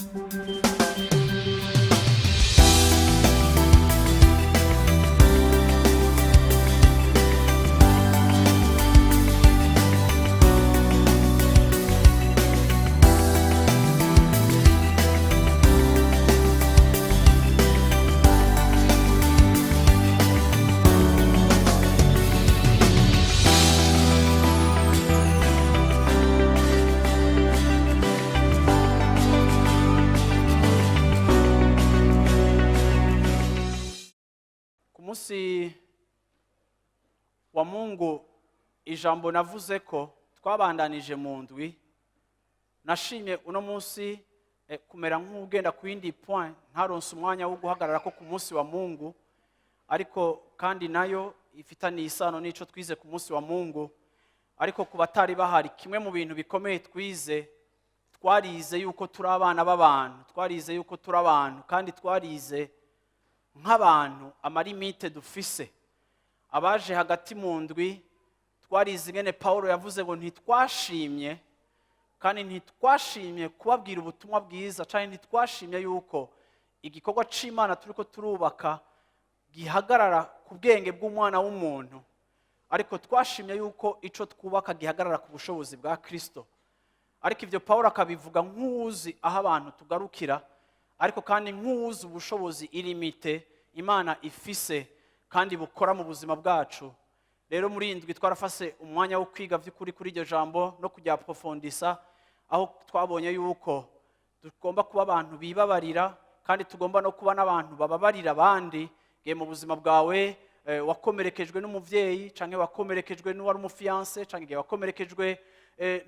Ku munsi wa Mungu, ijambo navuze ko twabandanije mu ndwi, nashimye uno munsi kumera nk'ugenda ku yindi point. Ntaronse umwanya wo guhagarara ko ku munsi wa Mungu, ariko kandi nayo ifitaniye isano n'ico twize ku munsi wa Mungu. Ariko ku batari bahari, kimwe mu bintu bikomeye twize, twarize yuko turi abana b'abantu, twarize yuko turi abantu, kandi twarize nk'abantu ama limites dufise. Abaje hagati mu ndwi, twarize ingene Paul yavuze ngo ntitwashimye, kandi ntitwashimye kubabwira ubutumwa bwiza, cyane ntitwashimye yuko igikorwa c'Imana turiko turubaka gihagarara ku bwenge bw'umwana w'umuntu, ariko twashimye yuko ico twubaka gihagarara ku bushobozi bwa Kristo. Ariko ibyo Paul akabivuga nk'uwuzi aho abantu tugarukira, ariko kandi nk'uwuzi ubushobozi illimité Imana ifise kandi bukora mu buzima bwacu. Rero muri iyi ndwi twarafase umwanya wo kwiga by'ukuri kuri iryo jambo no kujya approfondisa, aho twabonye yuko tugomba kuba abantu bibabarira, kandi tugomba no kuba n'abantu bababarira abandi. Igihe mu buzima bwawe wakomerekejwe n'umuvyeyi, canke wakomerekejwe n'uwari umu fiancé, canke igihe wakomerekejwe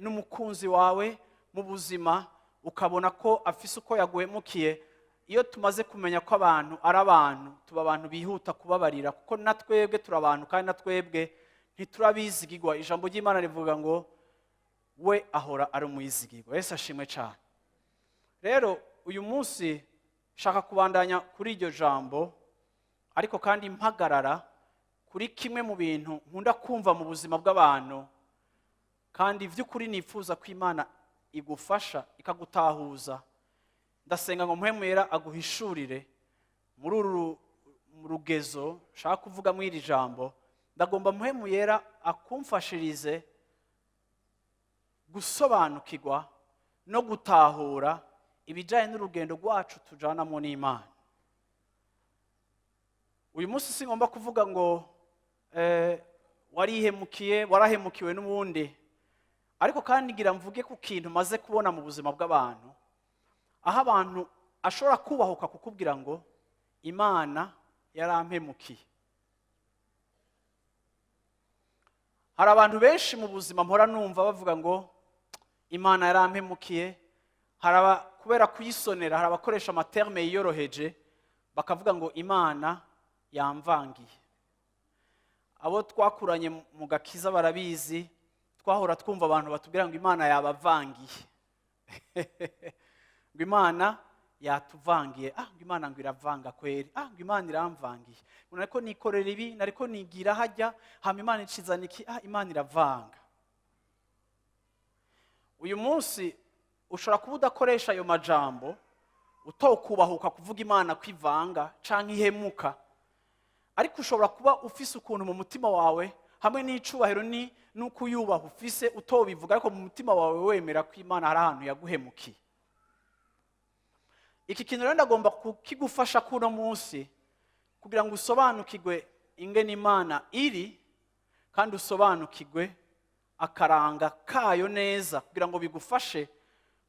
n'umukunzi wawe mu buzima, ukabona ko afise uko yaguhemukiye, iyo tumaze kumenya ko abantu ari abantu, tuba abantu bihuta kubabarira, kuko na twebwe turi abantu, kandi na twebwe ntiturabizigirwa. Ijambo ry'Imana rivuga ngo we ahora ari umwizigirwa. Yesu ashimwe cyane. Rero uyu munsi shaka kubandanya kuri iryo jambo, ariko kandi mpagarara kuri kimwe mu bintu nkunda kumva mu buzima bw'abantu, kandi by'ukuri nifuza ko Imana igufasha ikagutahuza. Ndasenga ngo Mpwemu Yera aguhishurire muri uru rugezo nshaka kuvuga muri iri jambo. Ndagomba Mpwemu Yera akumfashirize gusobanukirwa no gutahura ibijyanye n'urugendo rwacu tujanamo n'Imana. Uyu munsi singomba kuvuga ngo warihemukiye, warahemukiwe n'ubundi, ariko kandi ngira mvuge ku kintu maze kubona mu buzima bw'abantu, aho abantu ashobora kubahuka kukubwira ngo Imana yarampemukiye. Hari abantu benshi mu buzima mpora numva bavuga ngo Imana yarampemukiye. Hari kubera kuyisonera, hari abakoresha ama termes yiyoroheje, bakavuga ngo Imana yamvangiye. Abo twakuranye mu gakiza barabizi, twahora twumva abantu batubwira ngo Imana yabavangiye, ngo Imana yatuvangiye, ngo Imana ngo iravanga kweri, ngo Imana iramvangiye, ngo nariko nikorera ibi, nariko nigira hajya, hama Imana icizana iki, Imana iravanga. Uyu munsi ushobora kuba udakoresha ayo majambo, utokubahuka kuvuga Imana kwivanga canke ihemuka, ariko ushobora kuba ufise ukuntu mu mutima wawe, hamwe n'icubahiro ni n'uko uyubaha ufise, utobivuga, ariko mu mutima wawe wemera ko Imana hari ahantu yaguhemukiye. Iki kintu rero ndagomba kukigufasha kuno munsi, kugira ngo usobanukirwe ingene Imana iri, kandi usobanukirwe akaranga kayo neza, kugira ngo bigufashe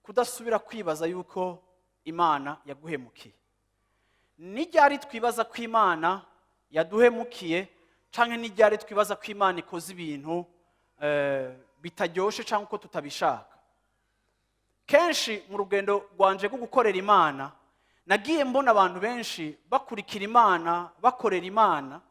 kudasubira kwibaza yuko Imana yaguhemukiye. N'iryari twibaza ko Imana yaduhemukiye, canke n'iryari twibaza ko Imana ikoze ibintu bitaryoshe cyangwa uko tutabishaka? Kenshi mu rugendo rwanje rwo gukorera Imana, nagiye mbona abantu benshi bakurikira Imana, bakorera Imana,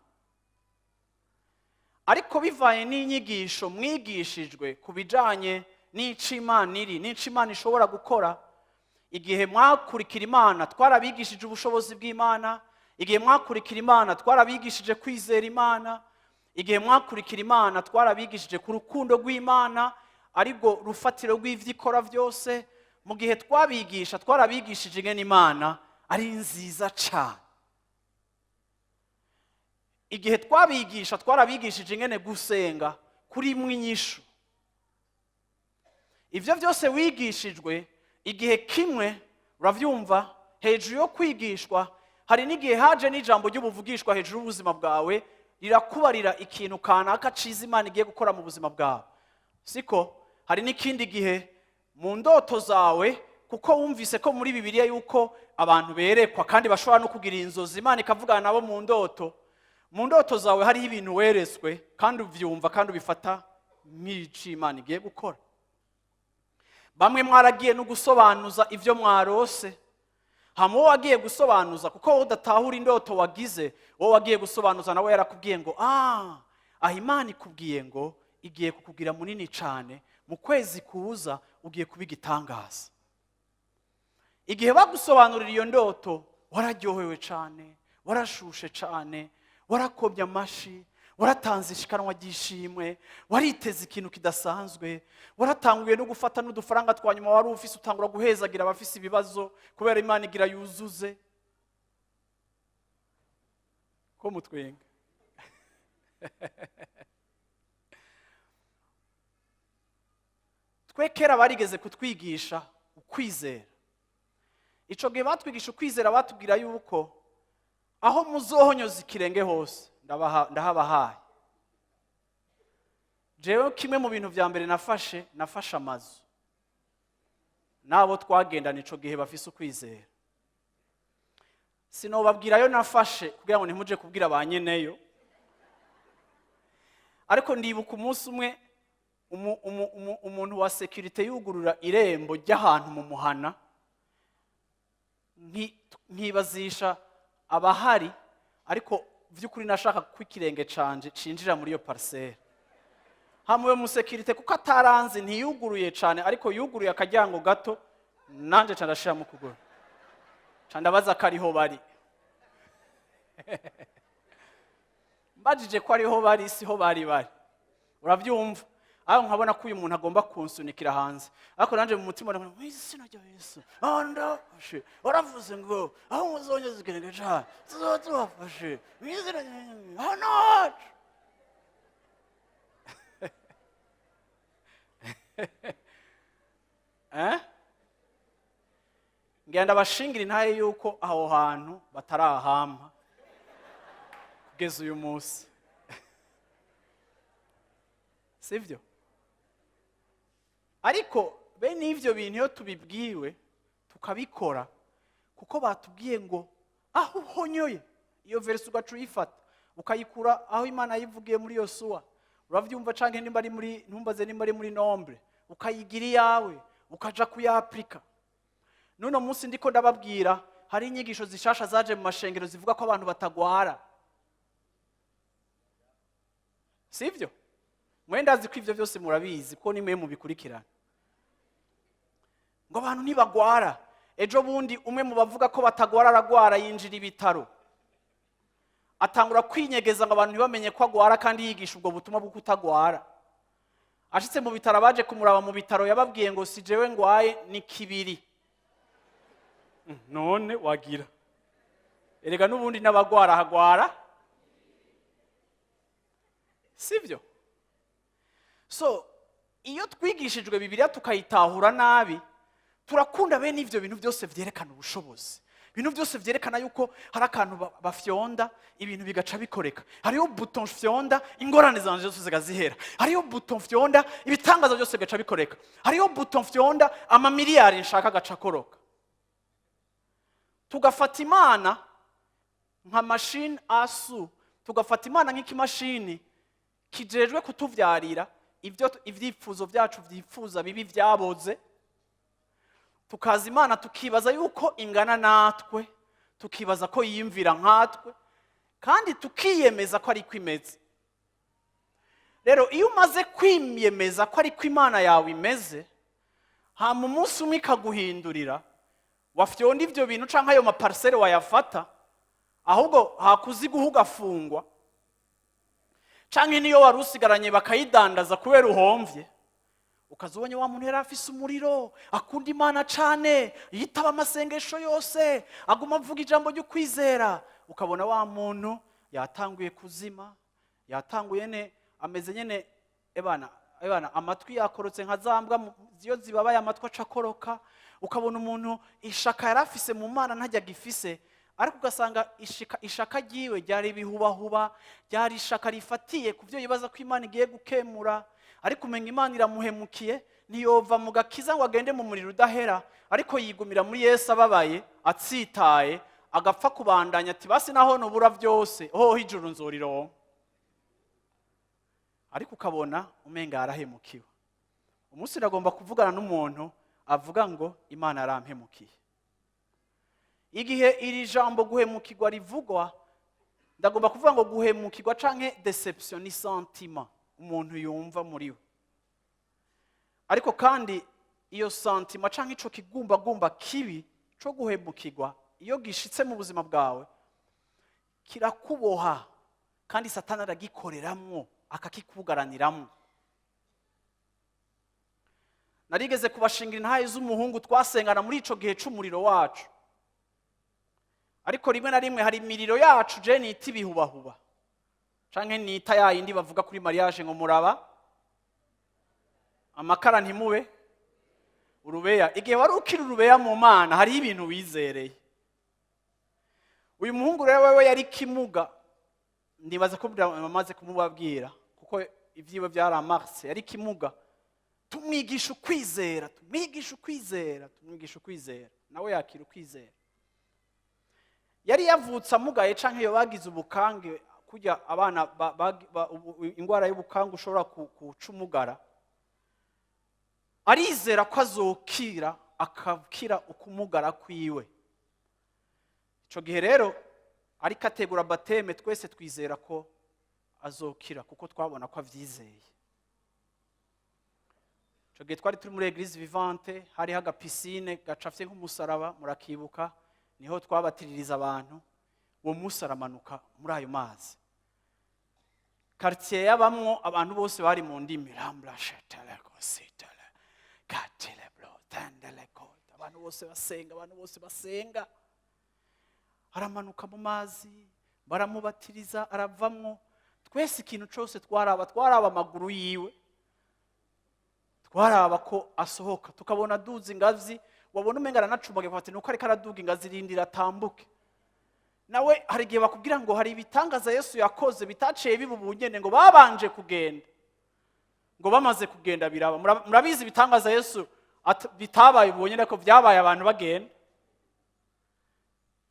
ariko bivanye n'inyigisho mwigishijwe ku bijanye n'ico Imana iri n'ico Imana ishobora gukora. Igihe mwakurikira Imana, twarabigishije ubushobozi bw'Imana. Igihe mwakurikira Imana, twarabigishije kwizera Imana. Igihe mwakurikira Imana, twarabigishije ku rukundo rw'Imana, aribwo rufatiro rw'ivyo ikora byose. Mu gihe twabigisha, twarabigishije ingene Imana ari nziza cyane. Igihe twabigisha, twarabigishije ingene gusenga kurimwo inyishu. Ibyo byose wigishijwe igihe kimwe, urabyumva, hejuru yo kwigishwa hari n'igihe haje n'ijambo ry'ubuvugishwa hejuru y'ubuzima bwawe, rirakubarira ikintu kanaka ciza Imana igiye gukora mu buzima bwawe, siko? Hari n'ikindi gihe mu ndoto zawe, kuko wumvise ko muri Bibiliya yuko abantu berekwa kandi bashobora no kugira inzozi, Imana ikavugana nabo mu ndoto. Mu ndoto zawe hariho ibintu weretswe kandi ubyumva kandi ubifata nk'ico Imana igiye gukora. Bamwe mwaragiye no gusobanuza ibyo mwarose. Hama uwo wagiye gusobanuza, kuko wowe udatahura indoto wagize, wowe wagiye gusobanuza nawe yarakubwiye ngo: "Ah, aha Imana ikubwiye ngo igiye kukugira munini cyane, mu kwezi kuza ugiye kuba igitangaza." Igihe bagusobanurira iyo ndoto, wararyohewe cyane, warashushe cyane, warakomye amashi, waratanze ishikanwa ry'ishimwe, wariteze ikintu kidasanzwe, waratanguye no gufata n'udufaranga twa nyuma wari ufise, utangura guhezagira abafise ibibazo kubera Imana igira yuzuze. Ko mutwenga? Twe kera barigeze kutwigisha ukwizera. Ico gihe batwigisha ukwizera, batubwira yuko aho muzohonyoza ikirenge hose ndahabahaye. Jewe kimwe mu bintu vya mbere nafashe, nafashe amazu n'abo twagendana ico gihe bafise ukwizera. Sinobabwira ayo nafashe kugira ngo ntimuje kubwira ba nyeneyo, ariko ndibuka umunsi umwe umuntu wa sécurité yugurura irembo ry'ahantu mu muhana, nkibazisha abahari, ariko by'ukuri nashaka ko ikirenge canje cinjira muri iyo parcelle. Hama uyo musécurité, kuko ataranzi, ntiyuguruye cane, ariko yuguruye akaryango gato, nanje ca ndashiramo ukuguru, ca ndabaza ko ariho bari. Mbajije ko ariho bari, siho bari bari, urabyumva? Aho nkabona ko uyu muntu agomba kunsunikira hanze, ariko nanjye mu mutima ndabona mu izina rya Yesu, aho ndafashe, waravuze ngo aho muzongeza ikirenge cyanyu tuzoba tubafashe, mu izina rya Yesu, hano hacu. Eh? Ngenda bashingira intahe yuko aho hantu batarahampa kugeza uyu munsi, sibyo? Ariko bene ivyo bintu iyo tubibwiwe tukabikora, kuko batubwiye ngo aho uhonyoye, iyo verse ugaca uyifata ukayikura aho Imana yivugiye muri Yosuwa, uravyumva, canke nimba ari muri, ntumbaze, nimba ari muri Nombre, ukayigira iyawe, ukaja kuyapurika. N'uno munsi ndiko ndababwira, hari inyigisho zishasha zaje mu mashengero zivuga ko abantu batagwara, sivyo? Mwenda azi ko ivyo byose murabizi, ko nimwe mubikurikirana, ngo abantu ntibagwara. Ejo bundi umwe mu bavuga ko batagwara aragwara, yinjira ibitaro, atangura kwinyegeza ngo abantu ntibamenye ko agwara, kandi yigisha ubwo butumwa bwo kutagwara. Ashitse mu bitaro, abaje kumuraba mu bitaro yababwiye ngo: "Si jewe ngwaye, ni kibiri." None wagira erega n'ubundi n'abagwara hagwara, sibyo? So iyo twigishijwe Bibiliya tukayitahura nabi, turakunda bene ivyo bintu byose vyerekana ubushobozi, ibintu byose vyerekana yuko hari akantu bafyonda ibintu bigaca bikoreka. Hariho bouton fyonda, ingorane zanje zose zigazihera. Hariho bouton fyonda, ibitangaza byose bigaca bikoreka. Hariho bouton fyonda, amamiliyari nshaka agaca akoroka. Tugafata Imana nka machine à sous, tugafata Imana nk'ikimashini kijejwe kutuvyarira ibyo ibyifuzo byacu byifuza bibi byaboze. Tukaza Imana tukibaza yuko ingana natwe, tukibaza ko yiyumvira nkatwe, kandi tukiyemeza ko ariko imeze. Rero iyo umaze kwiyemeza ko ariko Imana yawe imeze, hama umunsi umwe ikaguhindurira, wafyonda ibyo bintu canke ayo maparcelles wayafata, ahubwo hakuziguha ugafungwa, canke niyo wari usigaranye bakayidandaza kubera uhomvye. Ukaza ubonye wa muntu yari afise umuriro, akunda Imana cane, yitaba amasengesho yose, aguma avuga ijambo ryo kwizera, ukabona wa muntu yatanguye kuzima, yatanguye ne ameze nyene ebana ebana, amatwi yakorotse nka za mbwa iyo zibabaye amatwi aca akoroka. Ukabona umuntu ishaka yari afise mu Mana ntajya agifise, ariko ugasanga ishaka ryiwe ryari ibihubahuba, ryari ishaka rifatiye ku byo yibaza ko Imana igiye gukemura. Ariko umenya Imana iramuhemukiye, ntiyova mu gakiza ngo agende mu muriro udahera, ariko yigumira muri Yesu ababaye, atsitaye, agapfa kubandanya ati: "Basi naho nubura byose, hoho ijuru nzorironka." Ariko ukabona umenga yarahemukiwe. Umunsi iragomba kuvugana n'umuntu avuga ngo: "Imana yarampemukiye." Igihe iri jambo guhemukirwa rivugwa, ndagomba kuvuga ngo guhemukirwa canke déception ni sentiment umuntu yumva muri we. Ariko kandi iyo sentiment canke ico kigumbagumba kibi co guhemukirwa, iyo gishitse mu buzima bwawe kirakuboha, kandi Satani aragikoreramwo, akakikugaraniramwo. Narigeze kubashingira intahe z'umuhungu twasengana muri ico gihe c'umuriro wacu. Ariko rimwe na rimwe hari imiriro yacu je nita ibihubahuba, canke nita ya yindi bavuga kuri mariage ngo muraba amakara ntimube urubeya. Igihe wari ukiri urubeya mu Mana, hariho ibintu wizereye. Uyu muhungu rero wewe yari kimuga, ndibaza ko bamaze kumubabwira kuko ibyiwe byari amarse. Yari kimuga, tumwigisha ukwizera, tumwigisha ukwizera, tumwigisha ukwizera, nawe yakira ukwizera. Yari yavutse amugaye, canke iyo bagize ubukange, kurya abana ingwara y'ubukange ushobora kucumugara. Arizera ko azokira, akakira ukumugara kwiwe. Ico gihe rero ariko ategura baptême, twese twizera ko azokira kuko twabona ko avyizeye. Ico gihe twari turi muri Église Vivante, hariho agapiscine gacafye nk'umusaraba, murakibuka, niho twabatiririza abantu. Uwo munsi aramanuka muri ayo mazi. Quartier yabamwo abantu bose bari mu ndimi, rambla sheteleko sitele kateleblo tendeleko, abantu bose basenga, abantu bose basenga. Aramanuka mu mazi, baramubatiriza, aravamwo. Twese ikintu cyose twaraba, twaraba amaguru yiwe, twaraba ko asohoka, tukabona aduza ingazi. Wabona umenga aranacumbaga, ati nuko ariko araduga ingazi, rindira atambuke. Nawe hari igihe bakubwira ngo hari ibitangaza Yesu yakoze bitaciye biba ubunyene, ngo babanje kugenda, ngo bamaze kugenda biraba. Murabizi ibitangaza Yesu bitabaye ubunyene, ko byabaye abantu bagenda.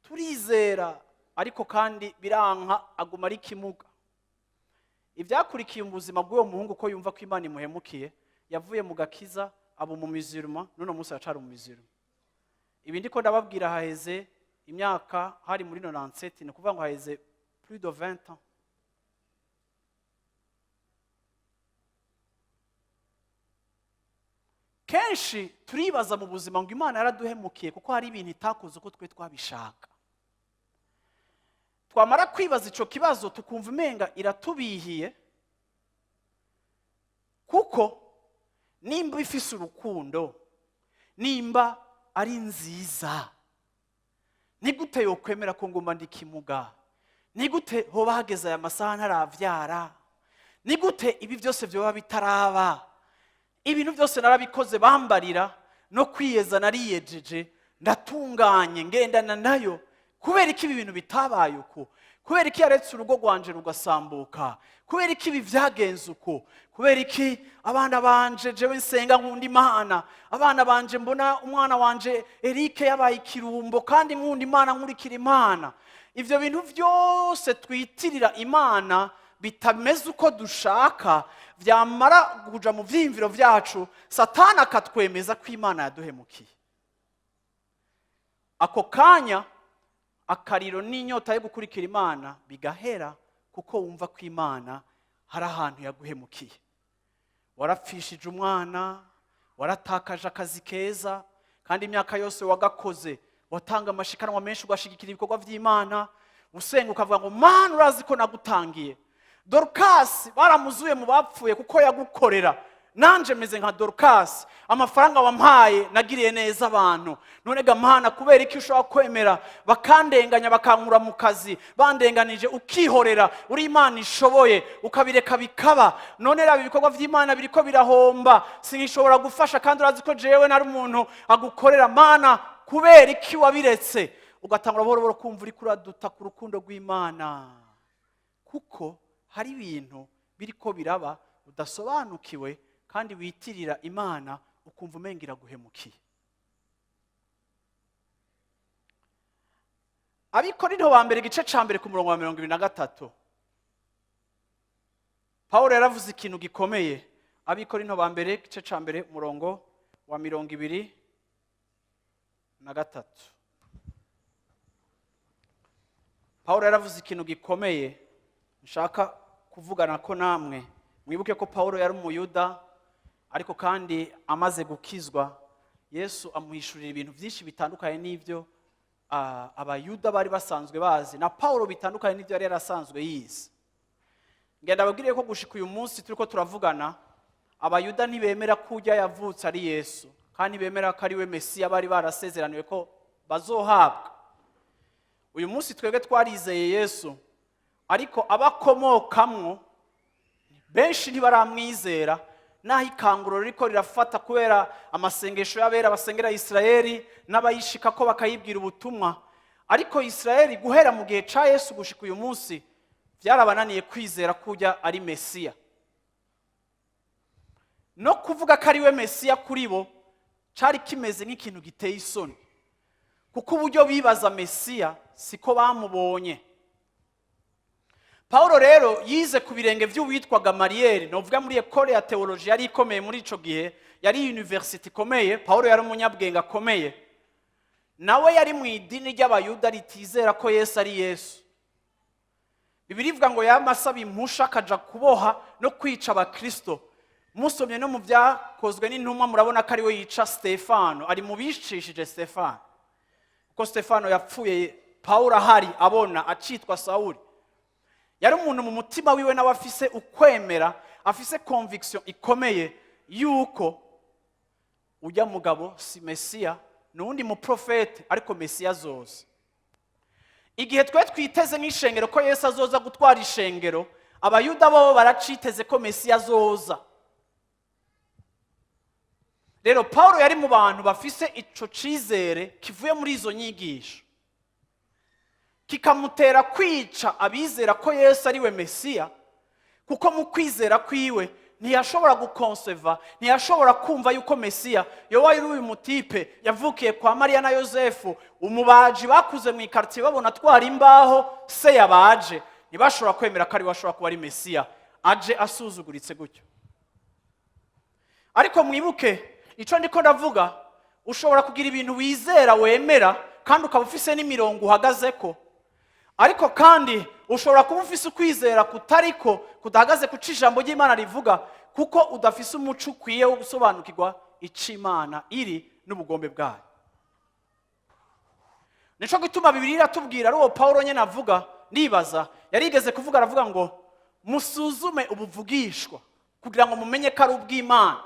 Turizera, ariko kandi biranka, aguma ari kimuga. Ibyakurikiye mu buzima bw'uwo muhungu, ko yumva ko Imana imuhemukiye, yavuye mu gakiza, aba umumiziruma, n'uno munsi aracara umumiziruma. Ibi ndiko ndababwira haheze imyaka, hari muri 97, ni ukuvuga ngo haheze plus de 20 ans. Kenshi turibaza mu buzima ngo Imana yaraduhemukiye kuko hari ibintu itakoze uko twe twabishaka. Twamara kwibaza ico kibazo, tukumva umenga iratubihiye, kuko nimba ifise urukundo, nimba ari nziza, ni gute yokwemera ko ngomba ndi kimuga? Ni gute hoba hageze aya masaha ntaravyara? Ni gute ibi byose byoba bitaraba? Ibintu byose narabikoze, bambarira no kwiyeza nariyejeje, ndatunganye, ngendana nayo. Kubera ko ibi bintu bitabaye uko? Kubera ko yaretse urugo rwanje rugasambuka? Kubera ko ibi byagenze uko? Kubera iki abana banje, jewe nsenga nkunda Imana, abana banje, mbona umwana wanje Eric yabaye ikirumbo kandi nkunda Imana, nkurikira Imana? Ibyo bintu byose twitirira Imana bitameze uko dushaka, byamara kuja mu vyiyumviro vyacu, Satani akatwemeza ko Imana yaduhemukiye. Ako kanya akariro n'inyota yo gukurikira Imana bigahera, kuko wumva ko Imana hari ahantu yaguhemukiye. Warapfishije umwana, waratakaje akazi keza, kandi imyaka yose wagakoze, watanga amashikanwa menshi, ugashigikira ibikorwa by'Imana, usenga ukavuga ngo: "Mana, urazi ko nagutangiye." Dorukasi baramuzuye mu bapfuye kuko yagukorera. Nanje meze nka Dorukasi, amafaranga wampaye nagiriye neza abantu. None ga Mana, kubera iki ushobora kwemera bakandenganya, bakankura mu kazi bandenganije, ukihorera? Uri Imana ishoboye, ukabireka bikaba. None raba ibikorwa by'Imana biriko birahomba, sinkishobora gufasha, kandi urazi ko jewe nari umuntu agukorera. Mana, kubera iki wabiretse? Ugatangura buhoro buhoro kumva uriko uraduta ku rukundo rw'Imana, kuko hari ibintu biriko biraba udasobanukiwe kandi witirira Imana, ukumva umenga iraguhemukiye. Abikorinto ba mbere, igice ca mbere, ku murongo wa 23, Pawulo yaravuze ikintu gikomeye. Abikorinto ba mbere, igice ca mbere, umurongo wa 23, Pawulo yaravuze ikintu gikomeye nshaka kuvugana ko namwe. Mwibuke ko Pawulo yari umuyuda, ariko kandi amaze gukizwa, Yesu amuhishurira ibintu byinshi bitandukanye n'ibyo abayuda bari basanzwe bazi, na Pawulo bitandukanye n'ibyo yari yarasanzwe yize. Ngenda ababwiriye ko gushika uyu munsi turiko turavugana, abayuda ntibemera ko ujya yavutse ari Yesu, kandi ntibemera ko ari we Mesiya bari barasezeraniwe ko bazohabwa. Uyu munsi twebwe twarizeye Yesu, ariko abakomokamwo benshi ntibaramwizera, naho ikanguro ririko rirafata kubera amasengesho y'abera basengera Isirayeli n'abayishika ko bakayibwira ubutumwa. Ariko Isirayeli guhera mu gihe ca Yesu gushika uyu munsi byarabananiye kwizera ko ujya ari Mesiya. No kuvuga ko ari we Mesiya kuri bo cari kimeze nk'ikintu giteye isoni, kuko uburyo bibaza Mesiya siko bamubonye. Pawulo rero yize ku birenge by'uwitwa Gamariyeri, novuga muri école ya théologie yari ikomeye muri ico gihe, yari university ikomeye. Pawulo yari umunyabwenge akomeye, nawe yari mu idini ry'abayuda ritizera ko Yesu ari Yesu. Bibiliya ivuga ngo yama asaba impusha akaja kuboha no kwica abakristo. Musomye no mu Byakozwe n'Intumwa, murabona ko ari we yica Stefano, ari mu bicishije Stefano, kuko Stefano yapfuye Pawulo ahari abona, acitwa Sawuli. Yari umuntu mu mutima wiwe nawe afise ukwemera, afise conviction ikomeye yuko ujya mugabo si Mesiya, ni uwundi muprofete, ariko Mesiya azoza. Igihe twe twiteze nk'ishengero ko Yesu azoza gutwara ishengero, abayuda bo baraciteze ko Mesiya azoza. Rero Paul yari mu bantu bafise ico cizere kivuye muri izo nyigisho, kikamutera kwica abizera ko Yesu ari we Mesiya, kuko mu kwizera kwiwe ntiyashobora gukonseva, ntiyashobora kumva yuko Mesiya yoba ari uyu mutipe yavukiye kwa Mariya na Yosefu, umubaji bakuze mu ikaritsiye babona atwara imbaho se yabaje. Ntibashobora kwemera ko ari we ashobora kuba ari Mesiya aje asuzuguritse gutyo. Ariko mwibuke icyo ndiko ndavuga: ushobora kugira ibintu wizera, wemera, kandi ukaba ufise n'imirongo uhagaze ko, ariko kandi ushobora kuba ufise ukwizera kutariko kudahagaze ku cyo ijambo ry'Imana rivuga, kuko udafise umuco ukwiye wo gusobanukirwa icyo Imana iri n'ubugombe bwayo. Nico gituma Bibiliya iratubwira, ari uwo Pawulo nyine avuga, ndibaza yarigeze kuvuga, aravuga ngo musuzume ubuvugishwa kugira ngo mumenye ko ari ubw'Imana.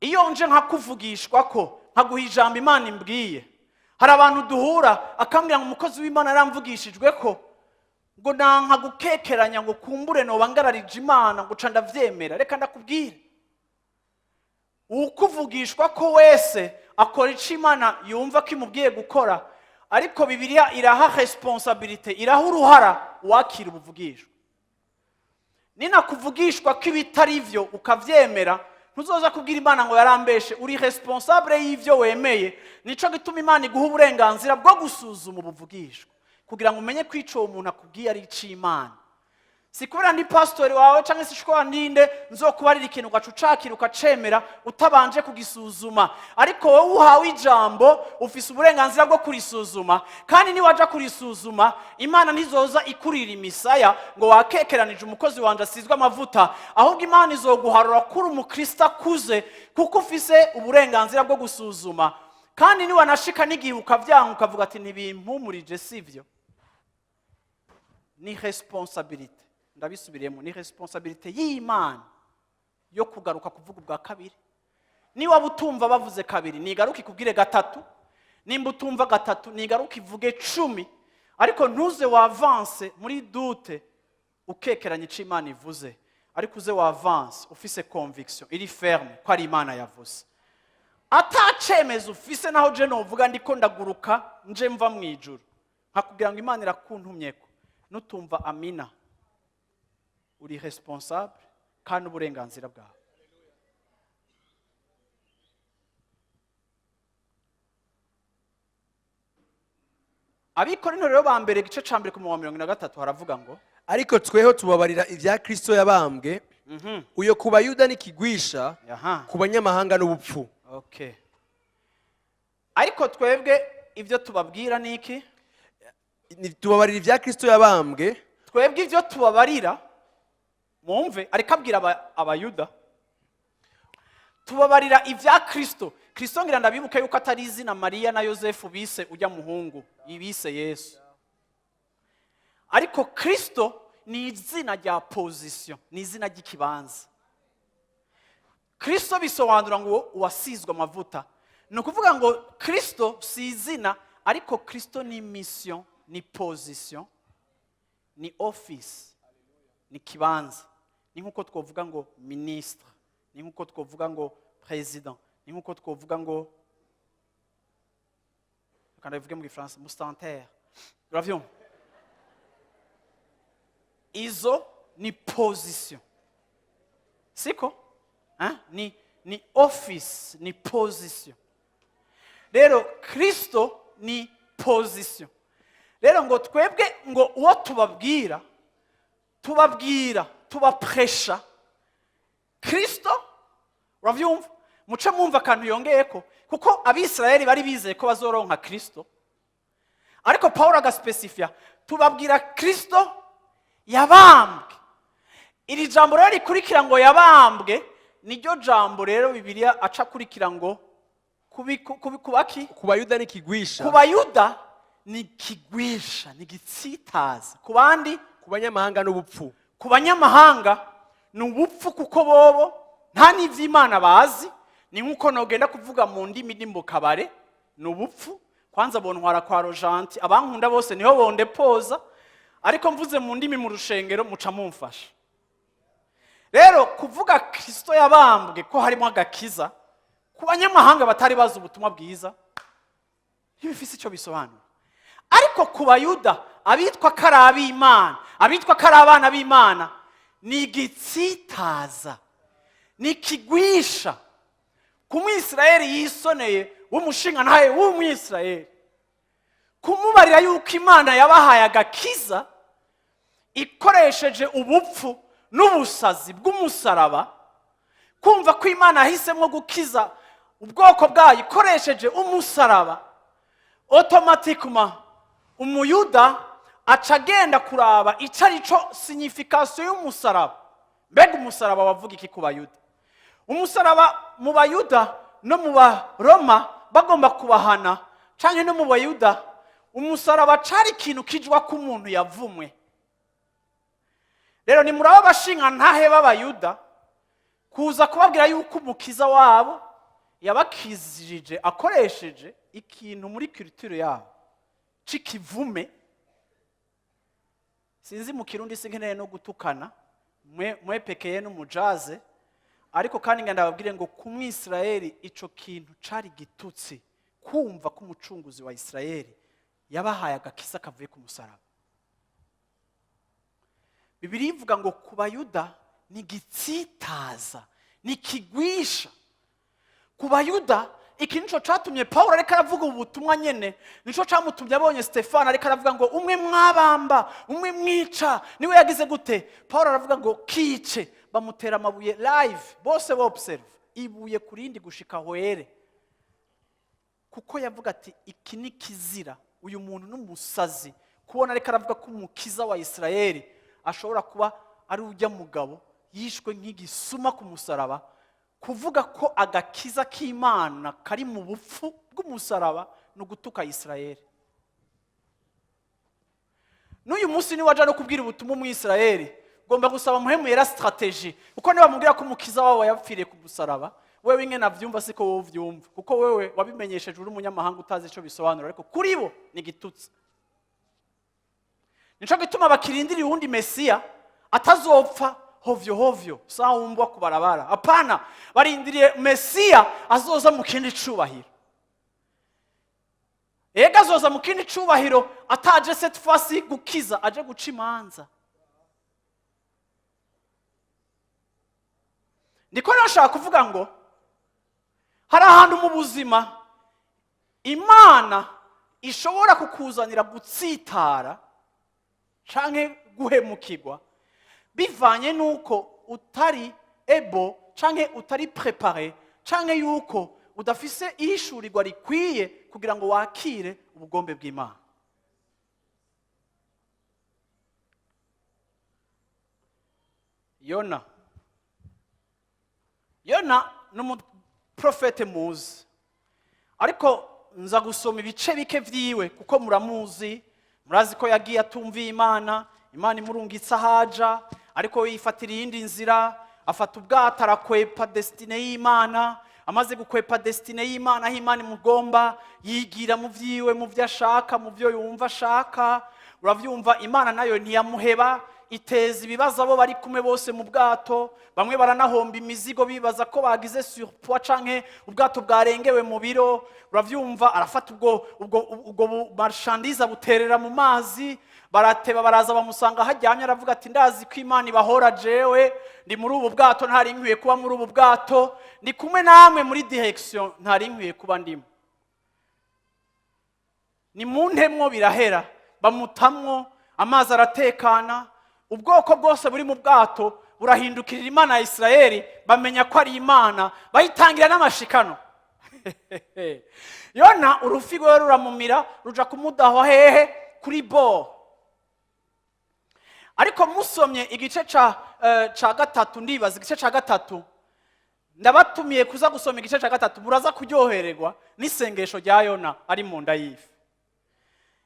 Iyo nje nkakuvugishwa ko nkaguha ijambo Imana imbwiye, hari abantu duhura akambwira ngo umukozi w'Imana yaramvugishijwe ko ngo nanka gukekeranya, ngo kumbure noba ngararije Imana, ngo uca ndavyemera. Reka ndakubwire, ukuvugishwa ko wese akora icyo Imana yumva ko imubwiye gukora, ariko Bibiliya iraha responsabilité, iraha uruhara uwakira ubuvugishwa. Ninakuvugishwa ko ibitari byo ukavyemera, ntuzoza kubwira Imana ngo yarambeshe. Uri responsable y'ivyo wemeye. Nico gituma Imana iguha uburenganzira bwo gusuzuma ubuvugishwa kugira ngo umenye ko ico uwo muntu akubwiye ari ic'Imana. Si kubera ndi pasitori wawe cyangwa se ishobora ndinde nzokubarira ikintu ugaca ucakira ukacemera utabanje kugisuzuma. Ariko wowe uhawe ijambo ufise uburenganzira bwo kurisuzuma, kandi niwaja kurisuzuma, Imana ntizoza ikurira imisaya ngo wakekeranije umukozi wanje asizwe amavuta. Ahubwo Imana izoguharura kuri umukristo akuze, kuko ufise uburenganzira bwo gusuzuma. Kandi niwanashika n'igihe ukavyanga, ukavuga ati ntibimpumurije, sivyo, ni responsabilité. Ndabisubiriyemo, ni responsabilité y'Imana. Yo kugaruka kuvuga ubwa kabiri. Niba utumva bavuze kabiri, nigaruke ikubwire gatatu. Nimba utumva gatatu, nigaruke ivuge 10. Ariko ntuze w'avance muri doute, ukekeranya icyo Imana ivuze, ariko uze w'avance ufise conviction iri ferme ko ari Imana yavuze. Atacemeza ufise, naho je novuga ndiko ndaguruka nje mva mu ijuru, nkakubwira ngo Imana irakuntumyeko, nutumva amina, uri responsable kandi uburenganzira bwawe. Abikorinto rero ba mbere, igice ca mbere, ku murongo wa 43, haravuga ngo: Ariko tweho tubabarira ibya Kristo yabambwe, uyo ku Bayuda n'ikigwisha, ku banyamahanga n'ubupfu. Okay, ariko twebwe ibyo tubabwira ni iki? Tubabarira ibya Kristo yabambwe. Twebwe ibyo tubabarira, mwumve, ariko abwira Abayuda, tubabarira ibya Kristo. Kristo, ngira ndabibuke yuko atari izina Mariya na Yosefu bise ujya muhungu bise Yesu, ariko Kristo ni izina rya position, ni izina ry'ikibanza. Kristo bisobanura ngo uwasizwe amavuta. Ni ukuvuga ngo Kristo si izina, ariko Kristo ni mission, ni position, ni office, ni kibanza. Ni nk'uko twavuga ngo ministre, ni nk'uko twavuga ngo président, ni nk'uko twavuga ngo, reka ndabivuge mu Gifaransa, mustantère. Uravyumva, izo ni position, siko? Hein? Ni office, ni position. Rero Kristo ni position. Rero ngo twebwe, ngo uwo tubabwira, tubabwira, tubapresha Kristo. Uravyumva, muce mwumva akantu yongeyeko, kuko Abisirayeli bari bizeye ko bazoronka Kristo, ariko Paul agaspesifya: tubabwira Kristo yabambwe. Iri jambo rero rikurikira ngo yabambwe, niryo jambo rero Bibiliya aca akurikira ngo kubaki? Ku Bayuda n'ikigwisha. Ku Bayuda ni kigwisha, ni gitsitaza, ku bandi? Ku banyamahanga n'ubupfu. Ku banyamahanga ni ubupfu, kuko bobo nta n'iby'Imana bazi. Ni nk'uko nogenda kuvuga mu ndimi ndi mu kabare, ni ubupfu. Kwanza bontwara kwa rojanti, abankunda bose niho bondepoza, ariko mvuze mu ndimi mu rushengero, muca mumfasha. Rero kuvuga Kristo yabambwe ko harimo agakiza, ku banyamahanga batari bazi ubutumwa bwiza ntibifise icyo bisobanura, ariko ku Bayuda, abitwa ko ari ab'Imana, abitwa ko ari abana b'Imana, ni igitsitaza, ni ikigwisha. Ku Mwisirayeli yisoneye w'umushingantahe w'Umwisirayeli, kumubarira yuko Imana yabahaye agakiza ikoresheje ubupfu n'ubusazi bw'umusaraba, kumva ko Imana yahisemo gukiza ubwoko bwayo ikoresheje umusaraba, automatiquement Umuyuda aca agenda kuraba icyo ari cyo signification y'umusaraba. Mbega umusaraba wavuga iki ku Bayuda? Umusaraba mu Bayuda no mu Baroma bagomba kubahana, canke no mu Bayuda, umusaraba cari ikintu kijwa ko umuntu yavumwe. Rero nimuraba abashingantahe b'Abayuda kuza kubabwira yuko Umukiza wabo yabakijije akoresheje ikintu muri culture yabo c'ikivume. Sinzi mu Kirundi, sinkeneye no gutukana, mwepekeye n'umujaze, ariko kandi nga ndababwire ngo ku Mwisirayeli ico kintu cari gitutsi, kumva ko Umucunguzi wa Isirayeli yabahaye agakiza kavuye ku musaraba. Bibiliya ivuga ngo ku Bayuda ni gitsitaza, ni kigwisha. Ku Bayuda iki nico catumye Pawulo ariko aravuga ubu butumwa nyene, nico camutumye abonye Stefano ariko aravuga ngo umwe mwabamba, umwe mwica, niwe yagize gute. Pawulo aravuga ngo kice, bamutera amabuye live, bose observe, ibuye ku rindi gushika hwere, kuko yavuga ati iki ni kizira, uyu muntu n'umusazi, kubona ariko aravuga ko Umukiza wa Isirayeli ashobora kuba ari ujya mugabo yishwe nk'igisuma ku musaraba. Kuvuga ko agakiza k'Imana kari mu bupfu bw'umusaraba ni ugutuka Isirayeli. N'uyu munsi niwaja no kubwira ubutumwa Umwisirayeli Ugomba gusaba Mpwemu Yera stratégie, kuko niba mubwira ko Umukiza wabo yapfiriye ku musaraba, wewe ingene avyumva siko wowe uvyumva, kuko wewe wabimenyesheje uri umunyamahanga utazi ico bisobanura, ariko kuri bo ni igitutsi. Nico gituma bakirindiriye uwundi Mesiya atazopfa hovyo hovyo sawumbwa ku barabara. Hapana, barindiriye Mesiya azoza mu kindi cubahiro. Ega azoza mu kindi cubahiro, ataje cette fois-ci gukiza, aje guca imanza. Ndiko nashaka kuvuga ngo hari ahantu mu buzima Imana ishobora kukuzanira gutsitara canke guhemukirwa, bivanye n'uko utari ebo canke utari préparé, canke yuko udafise ihishurirwa rikwiye kugira ngo wakire ubugombe bw'Imana. Yona ni umuprofete muzi, ariko nza gusoma ibice bike vyiwe kuko muramuzi. Murazi ko yagiye atumviye Imana, Imana imurungitse ahaja, ariko we yifatira iyindi nzira, afata ubwato arakwepa destinée y'Imana. Amaze gukwepa destinée y'Imana, aho Imana imugomba, yigira mu vyiwe, mu vyo ashaka, mu vyo yumva ashaka. Uravyumva, Imana nayo ntiyamuheba, iteza ibibazo abo bari kumwe bose mu bwato. Bamwe baranahomba imizigo bibaza ko bagize surpoids canke ubwato bwarengewe mu biro. Uravyumva, arafata ubwo marchandise abuterera mu mazi. Barateba baraza bamusanga haryamye, aravuga ati: "Ndazi ko Imana ibahora, jewe ndi muri ubu bwato, ntari nkwiye kuba muri ubu bwato, ndi kumwe namwe muri direction ntari nkwiye kuba ndimo, ni mu ntemwo." Birahera, bamutamwo, amazi aratekana, ubwoko bwose buri mu bwato burahindukirira Imana ya Isirayeli, bamenya ko ari Imana, bayitangira n'amashikano. Yona urufi rwe ruramumira, ruja kumudahwa hehe? Kuri bord. Ariko musomye igice ca gatatu, ndibaza igice ca gatatu, ndabatumiye kuza gusoma igice ca gatatu, muraza kuryohererwa n'isengesho rya Yona ari mu nda y'ifi.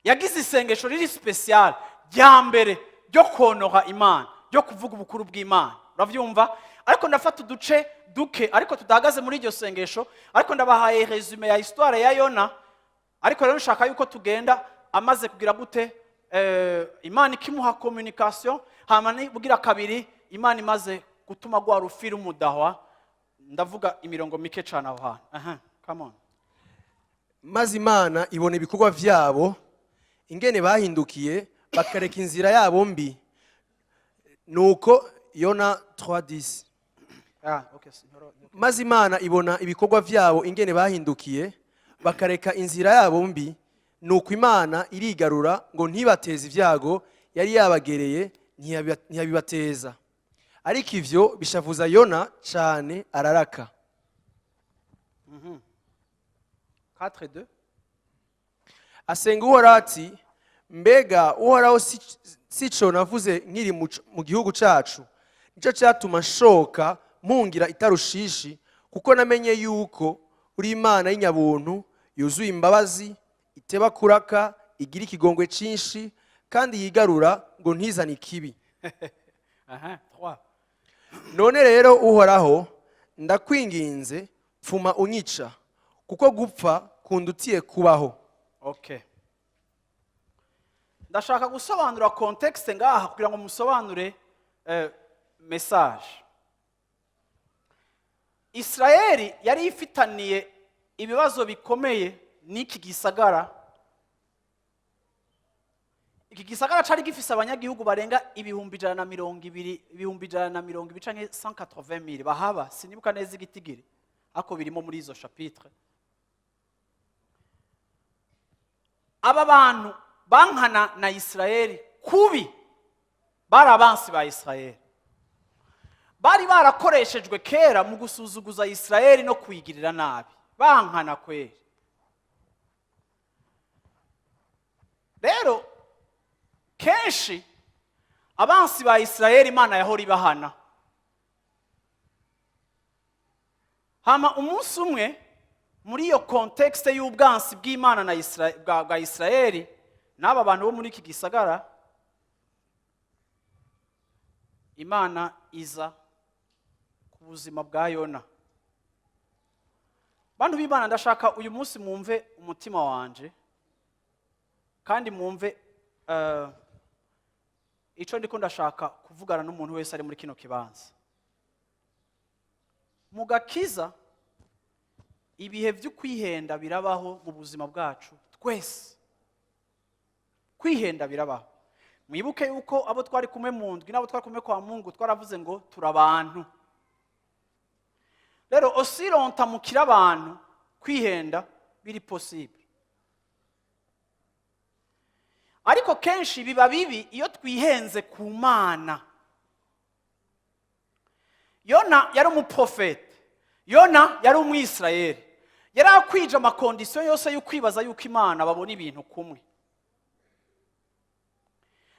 Yagize isengesho riri spécial rya mbere ryo konoha Imana, ryo kuvuga ubukuru bw'Imana. Uravyumva, ariko ndafata uduce duke, ariko tudahagaze muri iryo sengesho, ariko ndabahaye résumé ya histoire ya Yona. Ariko rero nshaka yuko tugenda amaze kugira gute, Imana ikimuha communication, hama bugira kabiri Imana imaze gutuma rwa rufi rumudahwa. Ndavuga imirongo mike cyane aho hantu. Aha, come on. Maze Imana ibona ibikorwa vyabo, ingene bahindukiye bakareka inzira yabo mbi. Nuko Yona 3:10. Ah, okay. Maze Imana ibona ibikorwa vyabo, ingene bahindukiye bakareka inzira yabo mbi. Nuko Imana irigarura ngo ntibateze ibyago yari yabagereye, ntiyabibateza. Ariko ivyo bishavuza Yona cane, araraka. 4 2. Asenga Uhoraho ati: "Mbega Uhoraho, sico navuze nkiri mu gihugu cacu? Nico cyatuma nshoka mpungira i Tarushishi, kuko namenye yuko uri Imana y'inyabuntu, yuzuye imbabazi, iteba kuraka, igira ikigongwe cinshi, kandi yigarura ngo ntizane ikibi." Aha, 3. "None rero Uhoraho, ndakwinginze, pfuma unyica, kuko gupfa kundutiye kubaho." Okay, ndashaka gusobanura contexte ngaha kugira ngo musobanure message. Israeli yari ifitaniye ibibazo bikomeye n'iki gisagara. Iki gisagara cari gifise abanyagihugu barenga 120,000, 120,000 canke 180,000 bahaba, sinibuka neza igitigiri, ariko birimo muri izo chapitre. Aba bantu bankana na Isirayeli kubi, bari abansi ba Isirayeli, bari barakoreshejwe kera mu gusuzuguza Isirayeli no kuyigirira nabi, bankana kweri. Rero kenshi abansi ba Isirayeli Imana yahora ibahana. Hama umunsi umwe, muri iyo contexte y'ubwansi bw'Imana na bwa Isirayeli n'aba bantu bo muri iki gisagara, Imana iza ku buzima bwa Yona. Bantu b'Imana, ndashaka uyu munsi mwumve umutima wanje kandi mwumve ico ndiko ndashaka kuvugana n'umuntu wese ari muri kino kibanza. Mu gakiza, ibihe byo kwihenda birabaho mu buzima bwacu twese. Kwihenda birabaho. Mwibuke yuko abo twari kumwe mu ndwi n'abo twari kumwe kwa Mungu twaravuze ngo turabantu. Rero aussi longtemps mukira abantu, kwihenda biri possible, ariko kenshi biba bibi iyo twihenze ku Mana. Yona yari umuprofete, Yona yari Umwisirayeli, yari akwije ama conditions yose yo kwibaza yuko Imana babona ibintu kumwe.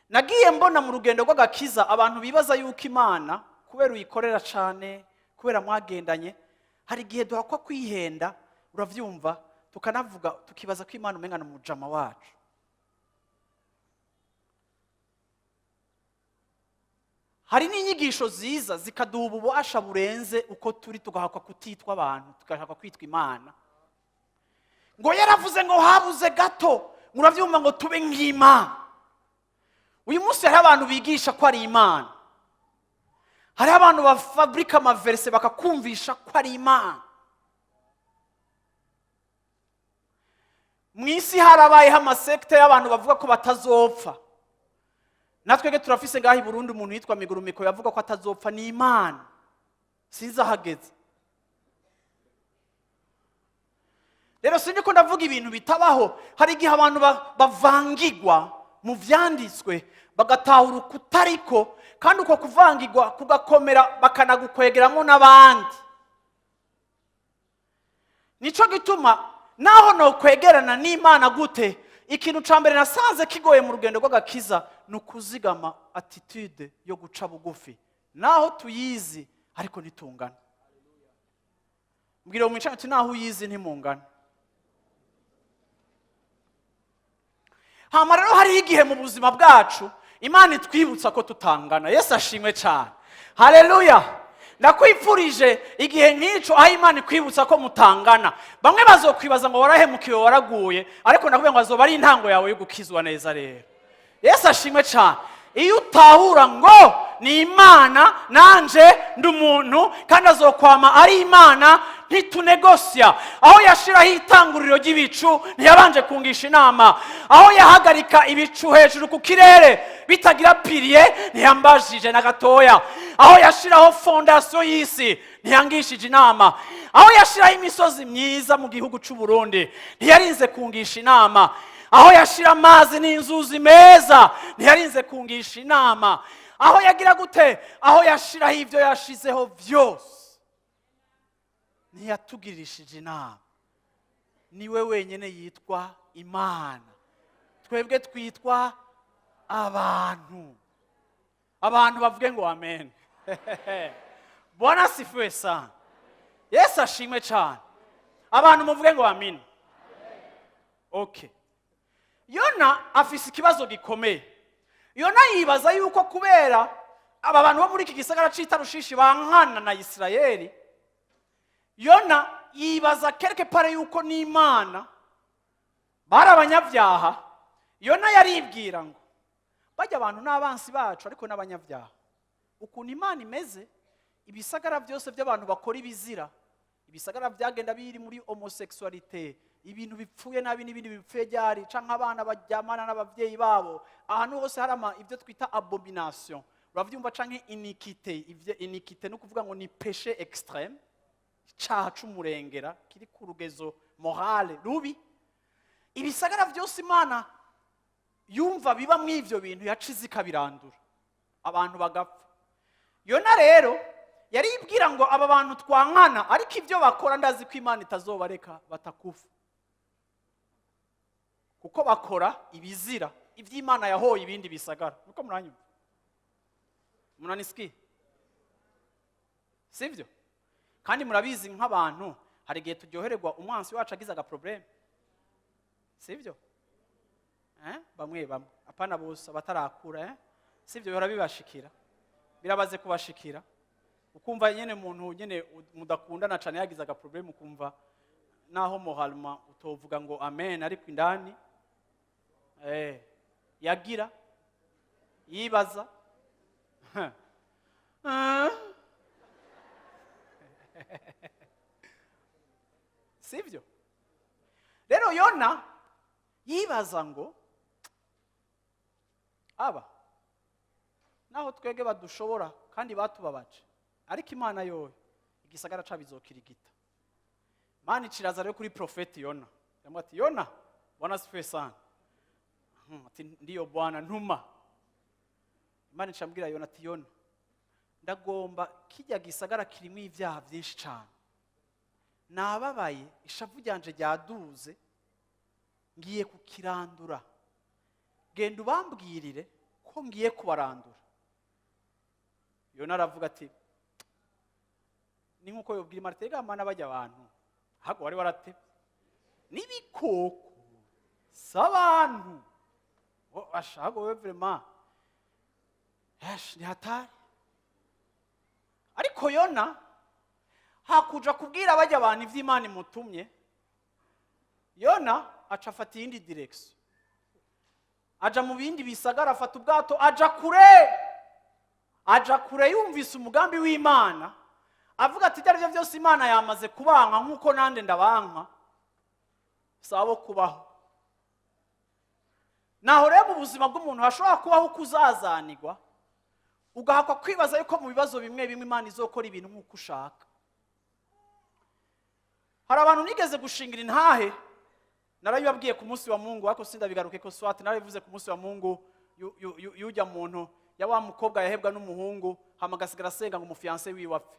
Nagiye mbona mu rugendo rw'agakiza abantu bibaza yuko Imana, kubera uyikorera cyane, kubera mwagendanye, hari igihe duhakwa kwihenda, urabyumva, tukanavuga tukibaza ko Imana umenga ni umujama wacu. Hari n'inyigisho ziza zikaduha ububasha burenze uko turi, tugahakwa kutitwa abantu, tugashaka kwitwa Imana. Ngo yaravuze ngo habuze gato, murabyumva, ngo tube nk'Imana. Uyu munsi hariho abantu bigisha ko ari Imana, hariho abantu bafaburika ama versets bakakumvisha ko ari Imana. Mu isi harabayeho ama sectes y'abantu bavuga ko batazopfa. Natwebwe turafise ngaho i Burundi umuntu yitwa Migurumiko, yavuga ko atazopfa. Ni Imana, sinzi ahageze. Rero sindi ko ndavuga ibintu bitabaho. Hari igihe abantu bavangigwa mu vyanditswe, bagatahura ukutariko, kandi uko kuvangirwa kugakomera, bakanagukwegeramo n'abandi. Nico gituma naho nokwegerana n'Imana gute, ikintu ca mbere nasanze kigoye mu rugendo rw'agakiza ni ukuzigama attitude yo guca bugufi. Naho tuyizi, ariko ntitungana. Mbwira mwicaye uti: "Naho uyizi, ntimungana." Hama rero hariho igihe mu buzima bwacu Imana itwibutsa ko tutangana. Yesu ashimwe cyane, haleluya! Ndakwifurije igihe nk'icyo aho Imana ikwibutsa ko mutangana. Bamwe bazokwibaza ngo warahemukiwe, waraguye, ariko ndakubwira ngo azoba ari intango yawe yo gukizwa neza. Rero Yesu ashimwe cyane. Iyo utahura ngo ni Imana, nanje ndi umuntu, kandi azokwama ari Imana, ntitunegosya. Aho yashiraho itanguriro ry'ibicu ntiyabanje kungisha inama. Aho yahagarika ibicu hejuru ku kirere bitagira piliers ntiyambajije na gatoya. Aho yashiraho fondation y'isi ntiyangishije inama. Aho yashiraho imisozi myiza mu gihugu cy'u Burundi ntiyarinze kungisha inama. Aho yashira amazi n'inzuzi meza ntiyarinze kungisha inama. Aho yagira gute, aho yashiraho ibyo yashizeho byose ntiyatugirishije inama. Niwe wenyine yitwa Imana, twebwe twitwa abantu. Abantu bavuge ngo amen. Bwana asifiwe sana, Yesu ashimwe cyane. Abantu muvuge ngo amen. Okay, Yona afise ikibazo gikomeye. Yona yibaza yuko kubera aba bantu bo muri iki gisagara c'Itarushishi bankana na Isirayeli, Yona yibaza quelque part yuko n'Imana bari abanyabyaha. Yona yaribwira ngo bajya abantu n'abansi bacu, ariko n'abanyabyaha. Ukuntu Imana imeze, ibisagara byose by'abantu bakora ibizira, ibisagara byagenda biri muri homosexualité, ibintu bipfuye nabi n'ibindi bipfuye ryari, canke abana baryamana n'abavyeyi babo, ahantu hose hari ibyo twita abomination, uravyumva, canke iniquité. Ivyo iniquité no kuvuga ngo ni péché extrême, icaha c'umurengera kiri ku rugezo morale rubi. Ibisagara byose Imana yumva biba mu ivyo bintu, yacize ikabirandura, abantu bagapfa. Yona rero yaribwira ngo aba bantu twankana, ariko ibyo bakora ndazi ko Imana itazobareka batakufa, kuko bakora ibizira, iby'Imana yahoye ibindi bisagara. Nuko muranyumva, munanisikiye, sibyo? Kandi murabizi, nk'abantu hari igihe turyohererwa umwansi wacu agize aga problème, sibyo? Eh? Bamwe bamwe, apana bose, abatarakura, eh? Sibyo? Bihora bibashikira. Birabaze kubashikira, ukumva nyene umuntu nyene mudakundana cane yagize agaproblème, ukumva naho moralement utovuga ngo amen, ariko indani yagira yibaza. Ah. Sivyo? Rero Yona yibaza ngo aba naho twege badushobora kandi batubabaje, ariko Imana yoyo igisagara cabizokirigita. Imana iciraza rero kuri profeti Yona, yamubwira ati: "Yona, Bwana asifiwe sana." Ati: "Ndiyo Bwana, ntuma." Imana icambwira Yona ati: "Yona, ndagomba kijya gisagara kirimo ibyaha byinshi cyane, nababaye, ishavu ryanje ryaduze, ngiye kukirandura. Genda ubambwirire ko ngiye kubarandura." Yona aravuga ati ni nkuko yobwira Imana ati: "Rega Mana, bajya abantu ahubwo wari waratebye n'ibikoko si abantu." Ashaka wowe vraiment ni hatari. Ariko Yona hakuja kubwira bajya abantu iby'Imana imutumye, Yona aca afata iyindi direction, aja mu bindi bisagara, afata ubwato, aja kure, aja kure. Yumvise umugambi w'Imana, avuga ati: "Ibyo ari byo byose Imana yamaze kubanka nk'uko nande ndabanka, si abo kubaho." Naho rero mu buzima bw'umuntu hashobora kubaho kuzazanirwa, ugahakwa kwibaza yuko mu bibazo bimwe bimwe Imana izokora ibintu nk'uko ushaka. Hari abantu nigeze gushingira intahe, narabibabwiye ku munsi wa Mungu, ariko sindabigaruke ko swati narabivuze ku munsi wa Mungu yujya muntu ya wa mukobwa yahebwa n'umuhungu, hama agasigara asenga ngo umufiancé wiwe apfe.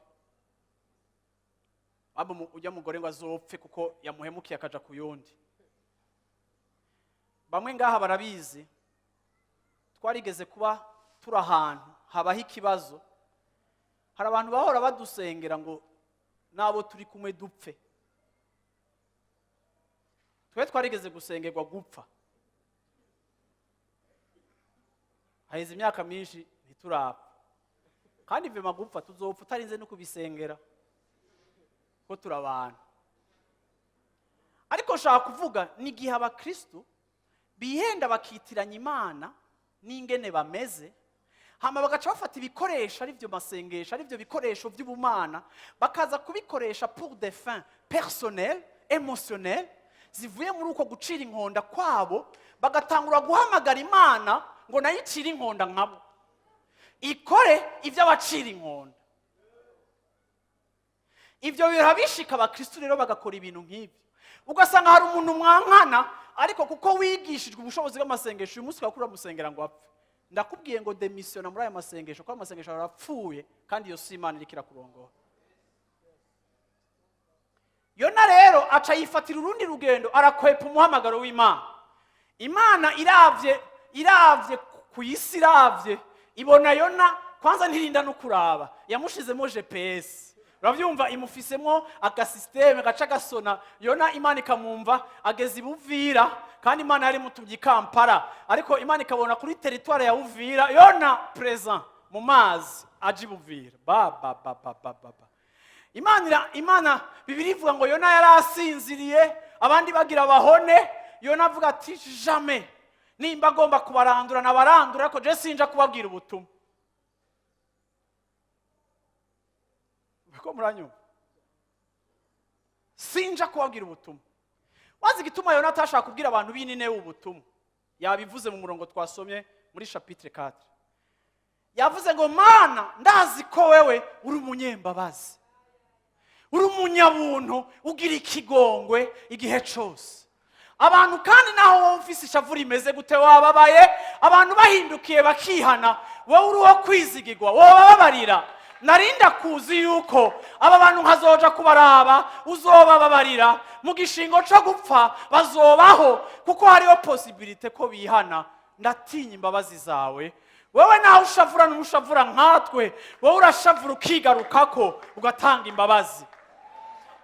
Abo ujya mugore ngo azopfe kuko yamuhemukiye akaja ku yundi. Bamwe ngaha barabizi, twarigeze kuba turi ahantu habaho ikibazo, hari abantu bahora badusengera ngo n'abo turi kumwe dupfe. Twe twarigeze gusengerwa gupfa, haheze imyaka myinshi ntiturapfa, kandi vema gupfa tuzopfa utarinze no kubisengera ko turi abantu. Ariko nshaka kuvuga ni igihe abakristo bihenda bakitiranya Imana n'ingene bameze, hama bagaca bafata ibikoresho ari byo masengesho, ari byo bikoresho by'ubumana, bakaza kubikoresha pour des fins personnelles, émotionnelles, zivuye muri uko gucira inkonda kwabo, bagatangura guhamagara Imana ngo nayo icire inkonda nkabo, ikore ibyo abacira inkonda. Ibyo birabishika abakristo rero bagakora ibintu nk'ibyo, ugasanga hari umuntu mwankana, ariko kuko wigishijwe ubushobozi bw'amasengesho, uyu munsi ukaba uramusengera ngo apfe. Ndakubwiye ngo démissionna muri aya masengesho, kuko amasengesho arapfuye, kandi iyo si Imana iriko irakurongora. Yona rero aca yifatira urundi rugendo, arakwepa umuhamagaro w'Imana. Imana iravye, iravye ku isi, iravye ibona Yona kwanza ntirinda no kuraba, yamushizemo GPS, urabyumva, imufisemo agasystème gaca gasona Yona, Imana ikamwumva ageze i Buvira, kandi Imana yari imutumye i Kampala, ariko Imana ikabona kuri territoire ya Uvira Yona présent mu mazi aje i Buvira. Ba ba ba ba ba ba ba. Imana Imana Bibiri ivuga ngo Yona yari asinziriye, abandi bagira bahone. Yona avuga ati: "Jamais, nimba agomba kubarandura nabarandura, ariko je sinja kubabwira ubutumwa." Ko muranyumva? Sinja kubabwira ubutumwa. Wazi igituma Yona atashaka kubwira abantu b'Ininewe ubutumwa? Yabivuze mu murongo twasomye muri chapitre 4. Yavuze ngo: "Mana, ndazi ko wewe uri umunyembabazi, uri umunyabuntu, ugira ikigongwe igihe cose abantu, kandi naho wowe ufise ishavu rimeze gute, wababaye, abantu bahindukiye bakihana, wowe uri uwo kwizigirwa, wobababarira. Narinda kuzi yuko aba bantu nkazoja kubaraba uzobababarira mu gishingo co gupfa, bazobaho kuko hariho possibilité ko bihana. Ndatinya imbabazi zawe. Wowe nawe ushavura n'umushavura nkatwe, wowe urashavura ukigarukako ugatanga imbabazi.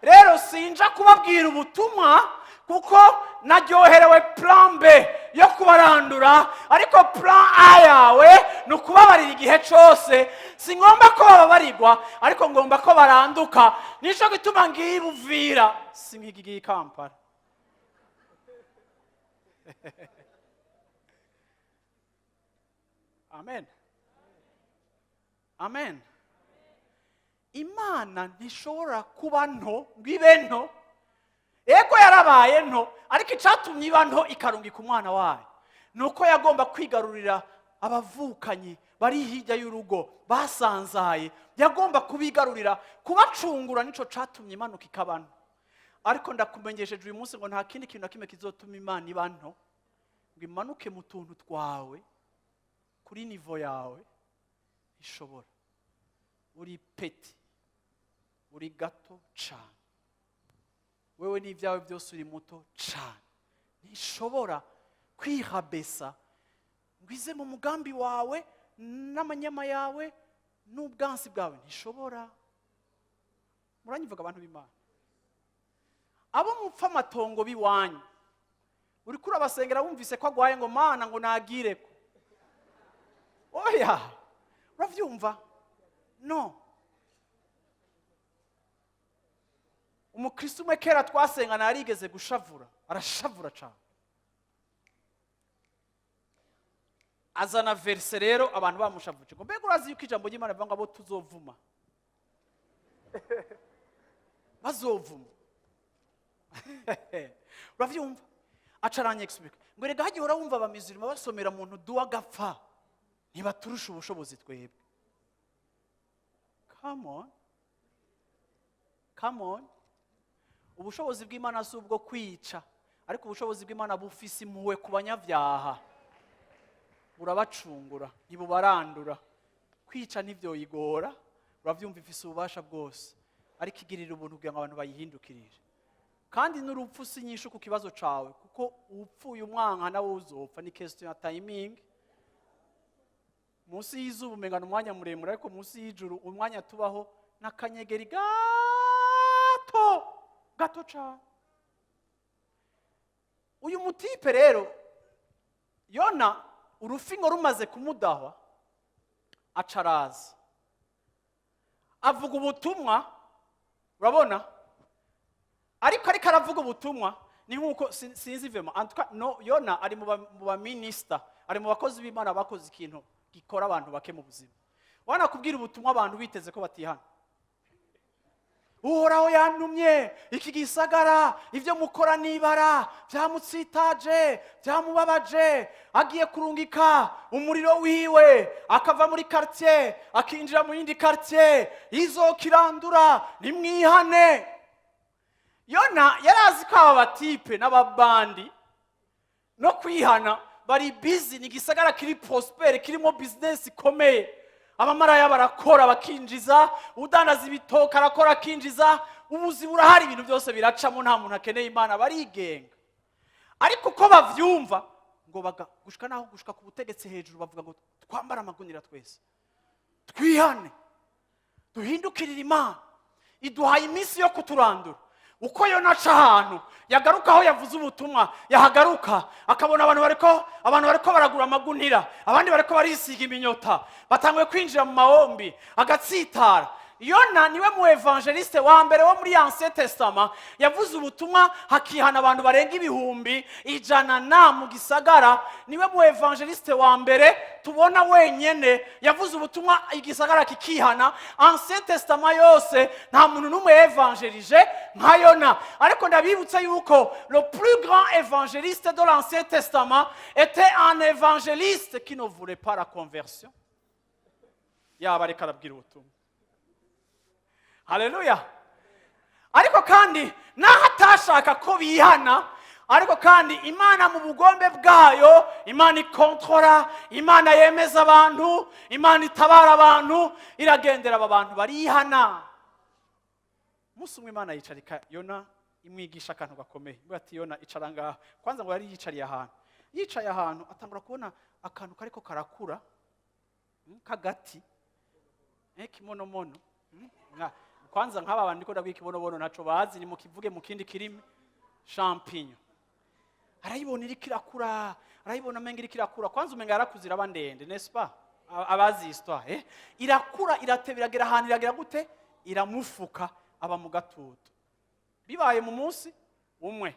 Rero sinja kubabwira ubutumwa kuko naryoherewe plan B." yo kubarandura, ariko plan A yawe ni ukubabarira igihe cose. Si ngomba ko bababarirwa, ariko ngomba ko baranduka. Nico gituma ngiye i Buvira, si nkigiye i Kampala. Amen, amen. Imana ntishobora kuba nto ngo ibe nto. Ego, yarabaye nto, ariko icyatumye iba nto ikarungika umwana wayo ni uko yagomba kwigarurira abavukanyi bari hirya y'urugo basanzaye. Yagomba kubigarurira, kubacungura. Nicyo cyatumye imanuka ikaba nto. Ariko ndakumenyesheje uyu munsi ngo nta kindi kintu na kimwe kizotuma Imana iba nto ngo imanuke mu tuntu twawe, kuri niveau yawe. Ishobora. Uri petit, uri gato cyane. Wewe n'ibyawe byose uri muto cyane. Ntishobora kwihabesa ngo ize mu mugambi wawe n'amanyama yawe n'ubwansi bwawe. Ntishobora. Muranyivuga, abantu b'Imana, abo mupfa amatongo b'iwanyu, uri kurabasengera, wumvise ko agwaye, ngo Mana, ngo nagire ko. Oya, urabyumva? No umukristo umwe kera twasengana yarigeze gushavura, arashavura cyane, azana verset. Rero abantu bamushavuje ngo: "Mbega urazi yuko ijambo ry'Imana rivuga ngo abo tuzovuma bazovuma?" Uravyumva? Aca aranyexplique ngo: "Erega hagiye uhora wumva abamizirima basomera muntu duwa agapfa, ntibaturusha ubushobozi twebwe." Come on, come on. Ubushobozi bw'Imana si ubwo kwica, ariko ubushobozi bw'Imana bufise impuhwe ku banyabyaha, burabacungura, ntibubarandura. Kwica ntibyoyigora, urabyumva? Ifise ububasha bwose, ariko igirira ubuntu kugira ngo abantu bayihindukirire. Kandi n'urupfu si nyinshi ku kibazo cawe, kuko upfuye umwanka nawe uzopfa. Ni question ya timing. Munsi y'izuba umengana umwanya muremure, ariko munsi y'ijuru umwanya tubaho n'akanyegeri gato gato cane. Uyu mutipe rero Yona, urufi ngo rumaze kumudahwa, aca araza avuga ubutumwa. Urabona, ariko aravuga ubutumwa, ni nk'uko sinzi vema, en tout cas, no Yona ari mu baminisita, ari mu bakozi b'Imana bakoze ikintu gikora abantu bake mu buzima. Wanakubwira ubutumwa abantu biteze ko batihana. "Uhoraho yantumye iki gisagara, ibyo mukora nibara byamutsitaje, byamubabaje, agiye kurungika umuriro wiwe akava muri quartier akinjira mu yindi quartier, izokirandura, nimwihane." Yona yari azi ko aba batipe n'ababandi no kwihana bari busy. Ni igisagara kiri prospère, kirimo business ikomeye. Abamaraya barakora bakinjiza, udandaza ibitoka arakora akinjiza, ubuzima burahari, ibintu byose biracamo, nta muntu akeneye Imana, barigenga. Ariko uko bavyumva ngo baga gushika naho gushika ku butegetsi hejuru, bavuga ngo twambare amagunira twese, twihane, duhindukirire Imana, iduhaye iminsi yo kuturandura. Uko Yona aca ahantu, yagaruka aho yavuze ubutumwa, yahagaruka akabona abantu bariko baragura amagunira, abandi bariko barisiga iminyota, batanguye kwinjira mu mahombi, agatsitara. Yona niwe mu évangéliste wa mbere wo muri Ancien Testament yavuze ubutumwa hakihana abantu barenga 100,000 na mu gisagara. Niwe mu évangéliste wa mbere tubona wenyene yavuze ubutumwa igisagara kikihana. Ancien Testament yose nta muntu n'umwe evangelije nka Yona. Ariko ndabibutsa yuko le plus grand évangéliste de l'Ancien Testament était un évangéliste qui ne voulait pas la conversion. Yaba ariko arabwira ubutumwa, haleluya, ariko kandi naho atashaka ko bihana, ariko kandi Imana mu bugombe bwayo, Imana ikontorora, Imana yemeza abantu, Imana itabara abantu, iragendera aba bantu barihana. Umunsi umwe Imana yicarika Yona, imwigisha akantu gakomeye. Imbwa ati: "Yona, icara ngaha." Kwanza ngo yari yicariye ahantu, yicaye ahantu atangura kubona akantu kariko karakura, k'agati, kimonomono. Kwanza nk'aba bantu ndiko ndabwira ikibonobono ntaco bazi, ni mukivuge mu kindi kirimi, champignon. Arayibona iriko irakura, arayibona umenga iriko irakura. Kwanza umenga yarakuze, iraba ndende, n'est-ce pas? Abazi histoire, eh? Irakura, irateba, iragera ahantu iragera gute, iramufuka, aba mu gatutu. Bibaye mu munsi umwe.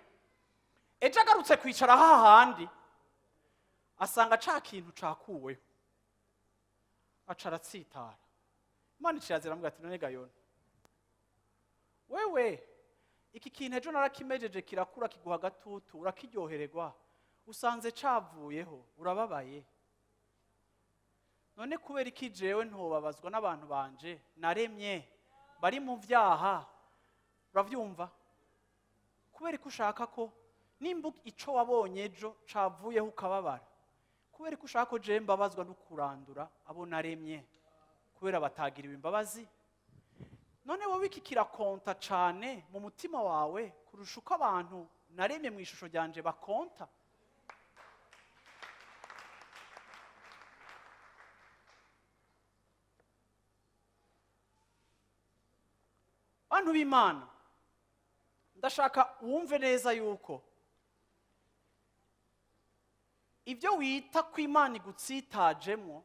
Ejo agarutse kwicara hahandi, asanga ca kintu cakuweho, aca aratsitara. Imana iciye iramubwira ati: "None ga Yona, wewe iki kintu ejo narakimejeje, kirakura, kiguha agatutu, urakiryohererwa, usanze cavuyeho urababaye. None kubera iki jewe ntobabazwa n'abantu banje naremye bari mu vyaha?" Uravyumva? Kubera ko ushaka ko nimba ico wabonye ejo cavuyeho ukababara, kubera ko ushaka ko jewe mbabazwa no kurandura abo naremye kubera batagiriwe imbabazi? None wowe iki kirakonta cane mu mutima wawe kurusha uko abantu naremye mu ishusho ryanje bakonta? Bantu b'Imana, ndashaka wumve neza yuko ibyo wita ko Imana igutsitajemo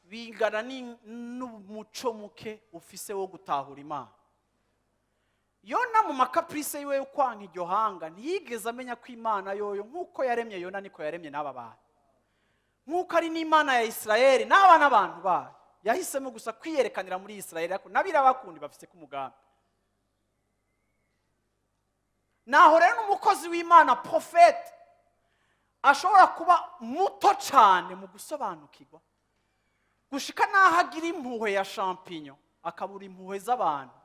bingana n'umuco muke ufise wo gutahura Imana. Yona mu ma caprices yiwe yo kwanka iryo hanga, ntiyigeze amenya ko Imana yoyo, nk'uko yaremye Yona niko yaremye n'aba bantu, nk'uko ari n'Imana ya Isirayeli n'aba n'abantu bayo. Yahisemo gusa kwiyerekanira muri Isirayeli, ariko nabirabakundi bafise k'umugambi. Naho rero n'umukozi w'Imana, prophète, ashobora kuba muto cyane mu gusobanukirwa gushika n'aho agira impuhwe ya champignon, akabura impuhwe z'abantu.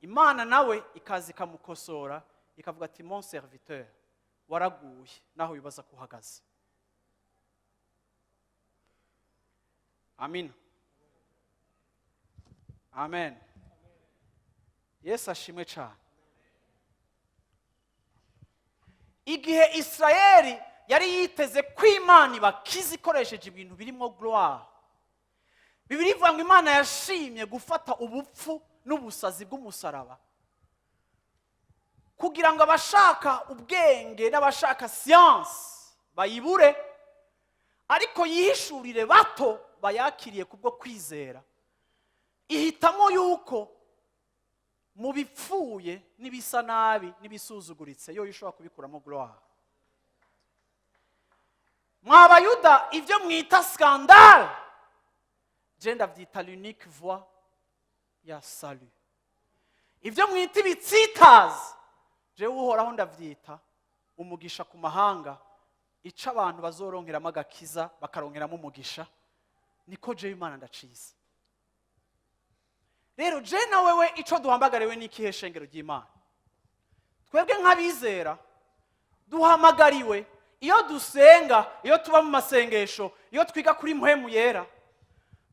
Imana nawe ikaza ikamukosora, ikavuga ati: "Mon serviteur, waraguye naho wibaza ko uhagaze." Amina, amen. Yesu ashimwe cyane. Igihe Isirayeli yari yiteze ko Imana ibakiza ikoresheje ibintu birimo gloire, Bibiliya ivuga ngo Imana yashimye gufata ubupfu n'ubusazi bw'umusaraba kugira ngo abashaka ubwenge n'abashaka siyansi bayibure, ariko yihishurire bato bayakiriye kubwo kwizera. Ihitamo yuko mu bipfuye n'ibisa nabi n'ibisuzuguritse yo ishobora kubikuramo gloire. Mwa Bayuda, ibyo mwita scandale, je ndavyita l'unique voie ya salut. Ibyo mwita ibitsitazi, jewe Uhoraho ndavyita umugisha ku mahanga, ico abantu bazoronkeramo agakiza, bakaronkeramo umugisha. Niko jewe Imana ndacize. Rero je na wewe, ico duhamagariwe ni ikihe, shengero ry'Imana? Twebwe nk'abizera duhamagariwe, iyo dusenga, iyo tuba mu masengesho, iyo twiga kuri Mpwemu Yera,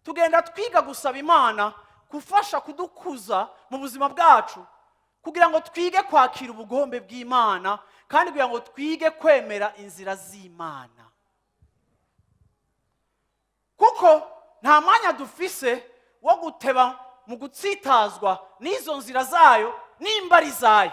tugenda twiga gusaba Imana gufasha kudukuza mu buzima bwacu, kugira ngo twige kwakira ubugombe bw'Imana, kandi kugira ngo twige kwemera inzira z'Imana, kuko nta mwanya dufise wo guteba mu gutsitazwa n'izo nzira zayo nimba ari zayo.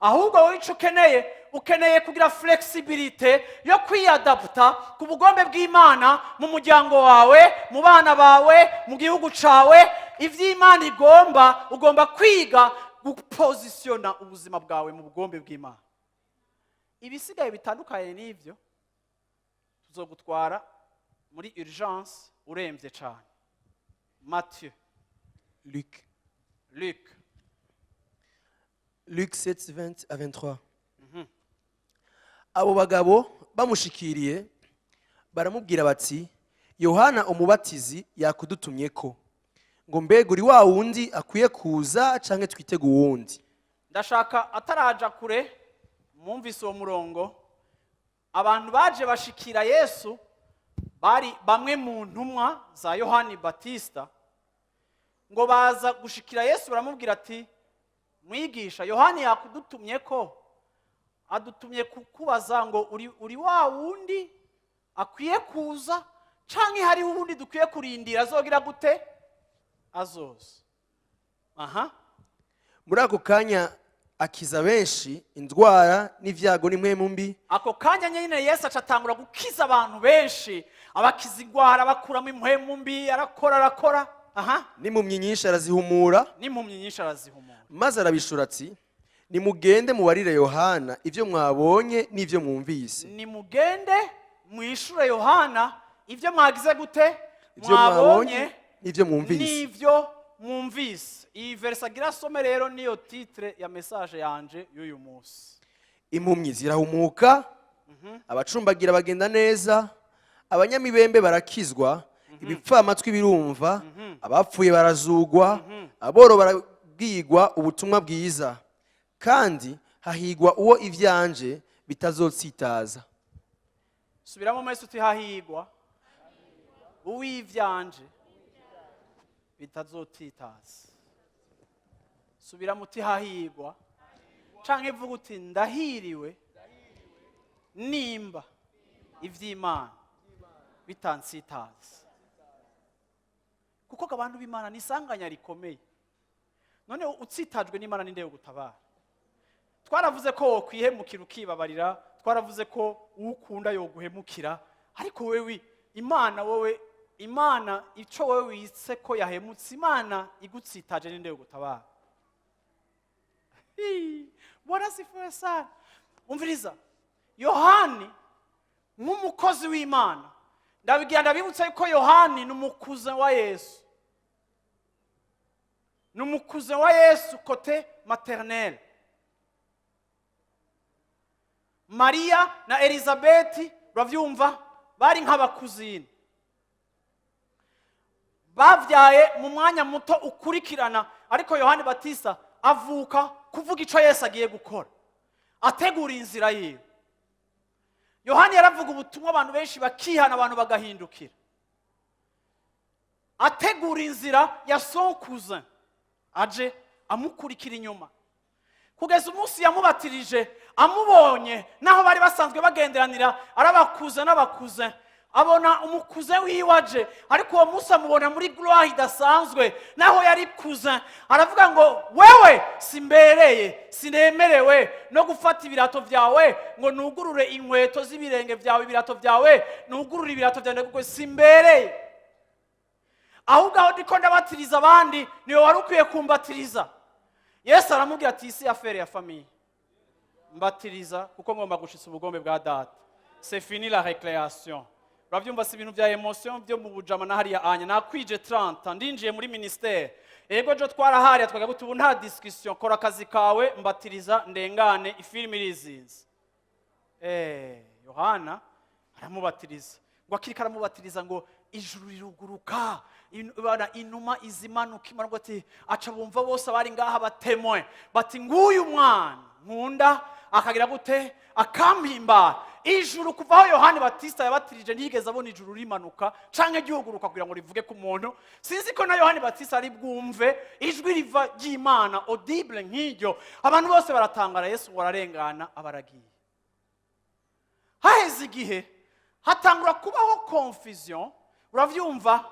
Ahubwo wowe icyo ukeneye, ukeneye kugira flexibilité yo kwiyadaputa ku bugombe bw'Imana mu muryango wawe, mu bana bawe, mu gihugu cyawe. Iby'Imana igomba, ugomba kwiga gupozisiyona ubuzima bwawe mu bugombe bw'Imana. Ibisigaye bitandukanye n'ibyo, tuzogutwara muri urgence urembye cyane. Mathieu. Luc. Luc. Luc 7, 20 à 23. Abo bagabo bamushikiriye, baramubwira bati: "Yohana Umubatizi yakudutumye ko ngo: mbega uri wa wundi akwiye kuza, canke twitege uwundi?" Ndashaka ataraja kure, mwumvise uwo murongo. Abantu baje bashikira Yesu bari bamwe mu ntumwa za Yohani Batista. Ngo baza gushikira Yesu, baramubwira ati: "Mwigisha, Yohani yakudutumye ko, adutumye kukubaza ngo uri wa wundi akwiye kuza, canke hariho uwundi dukwiye kurindira azogira gute, azoza?" Aha. Muri ako kanya Akiza benshi indwara n'ivyago n'impwemu mbi. Ako kanya nyine Yesu aca atangura gukiza abantu benshi, abakiza indwara, abakuramo impwemu mbi, arakora, arakora, aha. N'impumyi nyinshi arazihumura. N'impumyi nyinshi arazihumura. Maze arabishura ati: "Nimugende mubarire Yohana ibyo mwabonye n'ibyo mwumvise." Nimugende mwishure Yohana ibyo mwagize gute? Ibyo mwabonye n'ibyo mwumvise. N'ibyo mwumvise. Iyi verset agira asome rero niyo titre ya message yanje y'uyu munsi. Impumyi zirahumuka, abacumbagira bagenda neza, abanyamibembe barakizwa, ibipfamatwi birumva, abapfuye barazugwa, aboro barabwigwa ubutumwa bwiza. Kandi hahigwa uwo ivyanje bitazotsitaza. Subiramo mwese uti: "Hahigwa uw'ivyanje bitazotitaza." Subiramo uti: "Hahigwa", canke ivuga uti: "Ndahiriwe nimba ivy'Imana bitansitaza." Kuko abantu b'Imana ni isanganya rikomeye. None utsitajwe n'Imana, ninde yo gutabara? Twaravuze ko wokwihemukira ukibabarira, twaravuze ko ukunda yoguhemukira, ariko wewe Imana, wowe Imana, ico wowe witse ko yahemutse, Imana igutsitaje, ninde yo gutabara? Hii, Bwana asifiwe sana. Umviriza, Yohani nk'umukozi w'Imana, ndabigira ndabibutsa yuko Yohani ni umukuze wa Yesu, ni umukuze wa Yesu côté maternel. Mariya na Elizabeti, urabyumva, bari nk'abakuzini, babyaye mu mwanya muto ukurikirana. Ariko Yohani Batista avuka kuvuga icyo Yesu agiye gukora, ategura inzira yiwe. Yohani yaravuga ubutumwa, abantu benshi bakihana, abantu bagahindukira, ategura inzira ya son cousin aje amukurikira inyuma, kugeza umunsi yamubatirije amubonye. Naho bari basanzwe bagenderanira, arabakuze n'abakuze, abona umukuze wiwe aje, ariko uwo munsi amubona muri gloire idasanzwe. Naho yari cousin, aravuga ngo: "Wewe simbereye, sinemerewe no gufata ibirato byawe ngo nugurure inkweto z'ibirenge byawe, ibirato byawe, nugurure ibirato byawe, kuko simbereye. Ahubwo aho ndiko ndabatiriza abandi, niwe wari ukwiye kumbatiriza." Yesu aramubwira ati: "Isi affaire ya famille, mbatiriza, kuko ngomba gushitsa ubugombe bwa Data." C'est fini la récréation, urabyumva? Si ibintu bya émotion byo mu bujama na hariya anya nakwije 30, ndinjiye muri ministère. Ego, jo twarahariya twaga ubu nta discussion, kora akazi kawe, mbatiriza ndengane, ifilimi irizinze. Yohana aramubatiriza, ngo akiriko aramubatiriza, ngo ijuru riruguruka, bana inuma izimanuka imanuka, ati aca bumva bose abari ngaha batemwe bati: "Nguyu mwana nkunda", akagira gute? Akampimbara. Ijuru, kuva aho Yohani Batista yabatirije, ntiyigeze abona ijuru rimanuka canke ryuguruka kugira ngo rivuge ku muntu. Sinzi ko na Yohani Batista ari bwumve ijwi riva ry'Imana audible nk'iryo. Abantu bose baratangara. Yesu ngo ararengana, abaragiye. Haheze igihe hatangura kubaho confusion, uravyumva?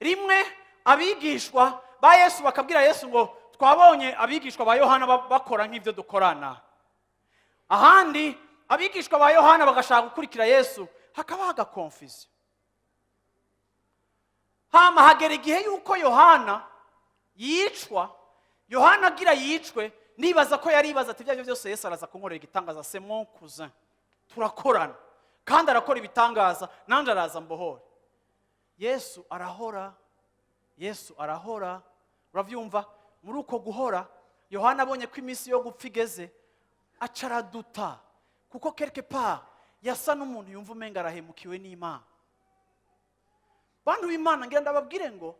Rimwe abigishwa ba Yesu bakabwira Yesu ngo: "Twabonye abigishwa ba Yohana bakora nk'ibyo dukorana." Ahandi abigishwa ba Yohana bagashaka gukurikira Yesu, hakaba haga confusion. Hama hagera igihe yuko Yohana yicwa. Yohana agira yicwe, nibaza ko yaribaza ati: "Ibyo byose Yesu araza kunkorera igitangaza, c'est mon cousin, turakorana, kandi arakora ibitangaza, nanjye araza mbohore." Yesu arahora, Yesu arahora, urabyumva? Muri uko guhora, Yohana abonye ko iminsi yo gupfa igeze, aca araduta, kuko quelque part yasa n'umuntu yumva umenga arahemukiwe n'Imana. Bantu b'Imana, ngira ndababwire ngo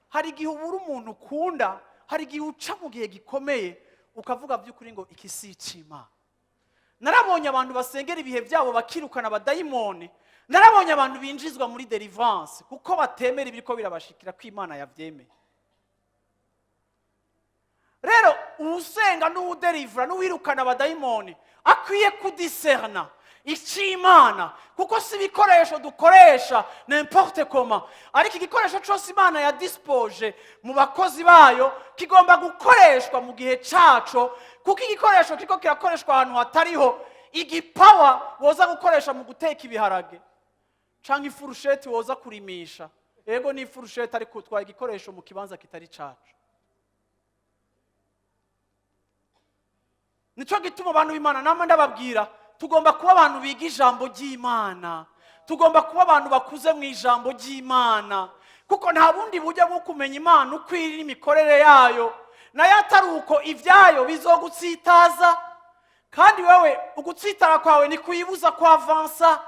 hari igihe ubura umuntu ukunda, hari igihe uca mu gihe gikomeye ukavuga by'ukuri ngo: "Iki si ic'Imana." Narabonye abantu basengera ibihe byabo bakirukana abadayimoni, narabonye abantu binjizwa muri délivrance kuko batemera ibiriko birabashikira ko Imana yabyemeye. Rero uwusenga n'uwuderivura n'uwirukana abadayimoni akwiye kudiserna icy'Imana, kuko si ibikoresho dukoresha n'importe comment, ariko igikoresho cyose Imana yadispoje mu bakozi bayo kigomba gukoreshwa mu gihe cyaco. Kuko igikoresho kiriko kirakoreshwa ahantu hatariho. Igipawa woza gukoresha mu guteka ibiharage canke ifurusheti woza kurimisha, ego, ni ifurusheti, ariko utwaye igikoresho mu kibanza kitari cacu. Nico gituma, abantu b'Imana, nama ndababwira, tugomba kuba abantu biga ijambo ry'Imana, tugomba kuba abantu bakuze mu ijambo ry'Imana, kuko nta bundi buryo bwo kumenya Imana uko iri n'imikorere yayo. Nayo atari uko, ibyayo bizogutsitaza, kandi wewe ugutsitara kwawe ni kuyibuza kwavansa.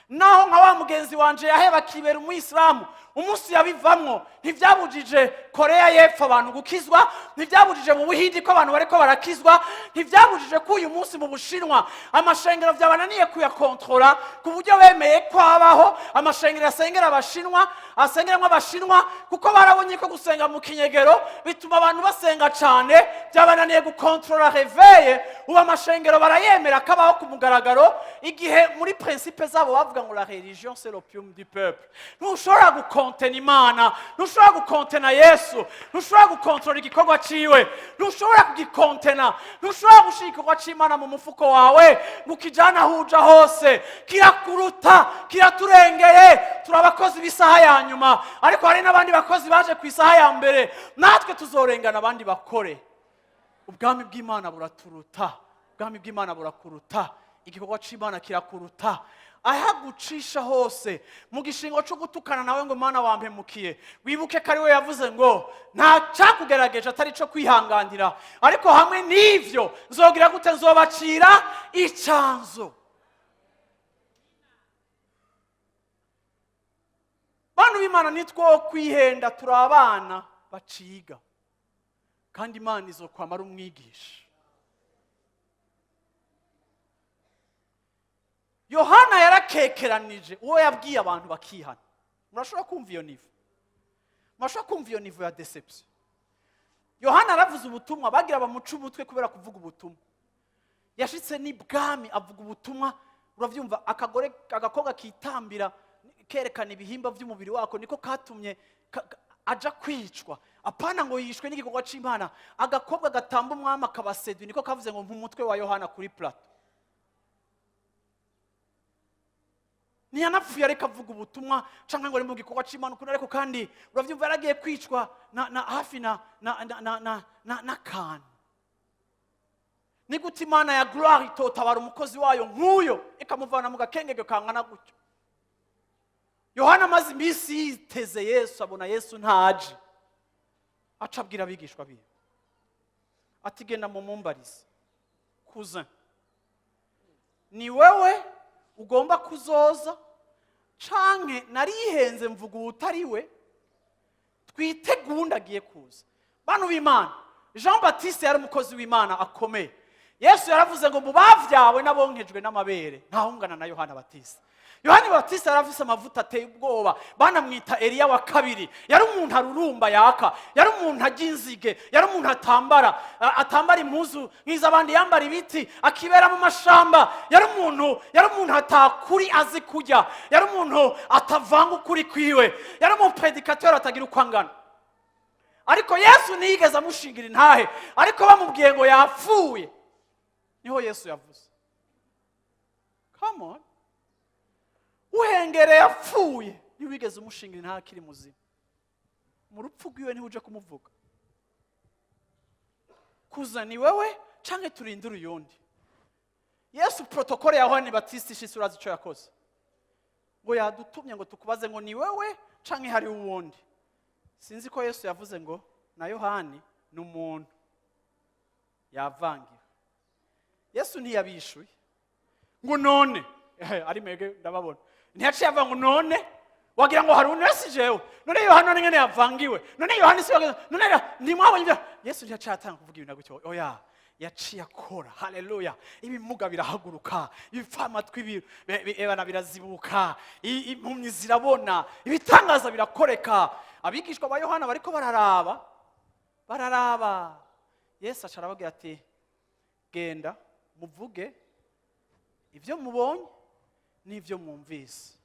Naho nka wa mugenzi wanje yaheba akibera umuyisilamu, umunsi yabivamwo ntibyabujije Koreya y'Epfo abantu gukizwa, ntibyabujije mu Buhindi ko abantu bariko barakizwa, ntibyabujije ko uyu munsi mu Bushinwa amashengero byabananiye kuyakontorora, ku buryo bemeye ko habaho amashengero asengera Abashinwa, asengeramo Abashinwa, kuko barabonye ko gusenga mu kinyegero bituma abantu basenga cyane. Byabananiye gukontorora réveil, ubu amashengero barayemera ko abaho ku mugaragaro, igihe muri principe zabo bavuga ngo "La religion, c'est l'opium du peuple." Ntushobora gukontena Imana, ntushobora gukontena Yesu, ntushobora gukontorora igikorwa ciwe, ntushobora kugikontena, ntushobora gushira igikorwa c'Imana mu mufuko wawe ngo ukijane aho uja hose. Kirakuruta, kiraturengeye. Turi abakozi b'isaha ya nyuma, ariko hari n'abandi bakozi baje ku isaha ya mbere. Natwe tuzorengana, abandi bakore. Ubwami bw'Imana buraturuta, ubwami bw'Imana burakuruta, igikorwa c'Imana kirakuruta. Ahagucisha hose mu gishingo cyo gutukana nawe ngo "Mana, wampemukiye," wibuke ko ari we yavuze ngo nta cyakugerageje atari cyo kwihanganira, ariko hamwe n'ivyo nzogira gute? Nzobacira icanzo. Bantu b'Imana, nitwo kwihenda, turi abana baciga, kandi Imana izokwamara umwigisha. Yohana yarakekeranije uwo yabwiye abantu bakihana. Murashobora kumva iyo niveau? Murashobora kumva iyo niveau ya déception? Yohana yaravuze ubutumwa, bagira bamuca umutwe kubera kuvuga ubutumwa. Yashitse n'ibwami avuga ubutumwa. Urabyumva, akagore, agakobwa kitambira kerekana ibihimba by'umubiri wako, niko katumye aja kwicwa. Apana ngo yishwe n'igikorwa c'Imana. Agakobwa gatamba umwami akabasedwi, niko kavuze ngo "Nk'umutwe wa Yohana kuri plateau." Ntiyanapfuye ariko avuga ubutumwa cyangwa ngo ari mu gikorwa c'Imana ukuntu, ariko kandi urabyumva, yaragiye kwicwa na hafi na n'akantu. Ni gute Imana ya gloire itotabara umukozi wayo nk'uyo, ikamuvana mu gakengege kangana gutyo? Yohana amaze iminsi yiteze Yesu, abona Yesu ntaje, aca abwira abigishwa biwe ati: "Genda mumumbarize, cousin, ni wewe ugomba kuzoza, canke narihenze mvuga uwutari we? Twiteguye agiye kuza." Bantu b'Imana, Jean Baptiste yari umukozi w'Imana akomeye. Yesu yaravuze ngo mu bavyawe n'abonkejwe n'amabere ntahungana na Yohana Batista. Yohani Batista yari afise amavuta ateye ubwoba, banamwita Eliya wa kabiri. Yari umuntu arurumba yaka, yari umuntu ajya inzige, yari umuntu atambara atambara impuzu nk'iz'abandi, yambara ibiti, akibera mu mashamba. Yari umuntu atakuri azi kurya, yari umuntu atavanga ukuri kwiwe, yari umuprédicateur atagira uko angana. Ariko Yesu ntiyigeze amushingira intahe. Ariko bamubwiye ngo yapfuye, niho Yesu yavuze. Come on, uhengereye apfuye, ntiwigeze umushingira intahe akiri muzima. Mu rupfu rwiwe niho uje kumuvuga? Kuza ni wewe, canke turindire uyundi? Yesu, protocole ya Yohani Batista ishitse, urazi icyo yakoze? Ngo yadutumye ngo tukubaze ngo ni wewe, canke hari uwundi? Sinzi ko Yesu yavuze ngo na Yohani ni umuntu yavangiwe. Yesu ntiyabishuye ngo none ari mwebwe ndababona. Ntiyaciye avuga ngo none wagira ngo hari undi wese jewe, none Yohana none ngene yavangiwe, none Yohana si wagira, none ntimwabonye ibyo? Yesu ntiyaciye atanga kuvuga ibintu gutyo, oya. Yaciye akora. Haleluya! Ibimuga birahaguruka, ibipfamatwi ebana birazibuka, impumyi zirabona, ibitangaza birakoreka. Abigishwa ba Yohana bariko bararaba, bararaba. Yesu aca arababwira ati: "Genda muvuge ibyo mubonye n'ibyo mwumvise,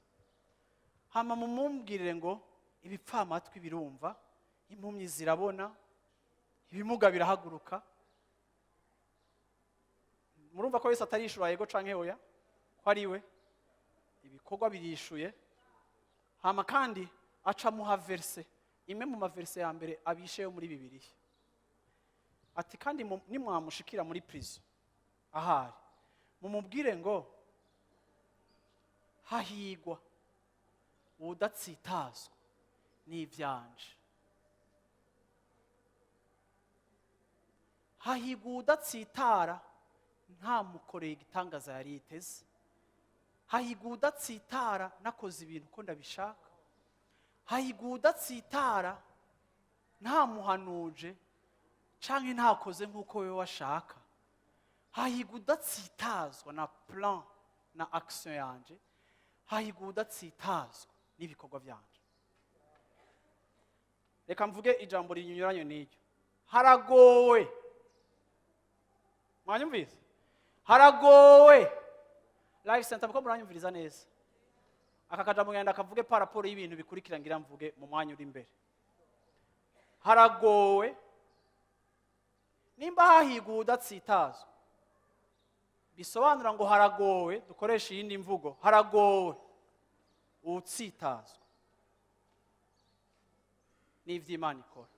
hama mumumbwirire ngo ibipfamatwi birumva, impumyi zirabona, ibimuga birahaguruka." Murumva ko Yesu atarishura yego canke oya, ko ari we. Ibikorwa birishuye. Hama kandi aca muha verset imwe mu ma versets ya mbere abishe yo muri Bibiliya, ati: "Kandi nimwamushikira muri prison ahari, mumubwire ngo hahigwa uwudatsitazwa n'ivyanje, hahigwa uwudatsitara ntamukoreye igitangaza yari yiteze, hahigwa uwudatsitara nakoze ibintu uko ndabishaka, hahigwa uwudatsitara ntamuhanuje canke ntakoze nk'uko wewe washaka, hahigwa udatsitazwa na plan na action yanje, hahigwa udatsitazwa n'ibikorwa vyanje." Reka mvuge ijambo rinyuranye n'iryo: haragowe. Mwanyumvise? Haragowe. Life Center, kuko muranyumviriza neza, aka kajambo ngenda kavuge par rapport y'ibintu bikurikira ngira mvuge mu mwanya uri imbere. Haragowe. Nimba hahigwa udatsitazwa, bisobanura ngo haragowe, dukoresha iyindi mvugo, haragowe utsitazwa n'ivy'Imana ikora.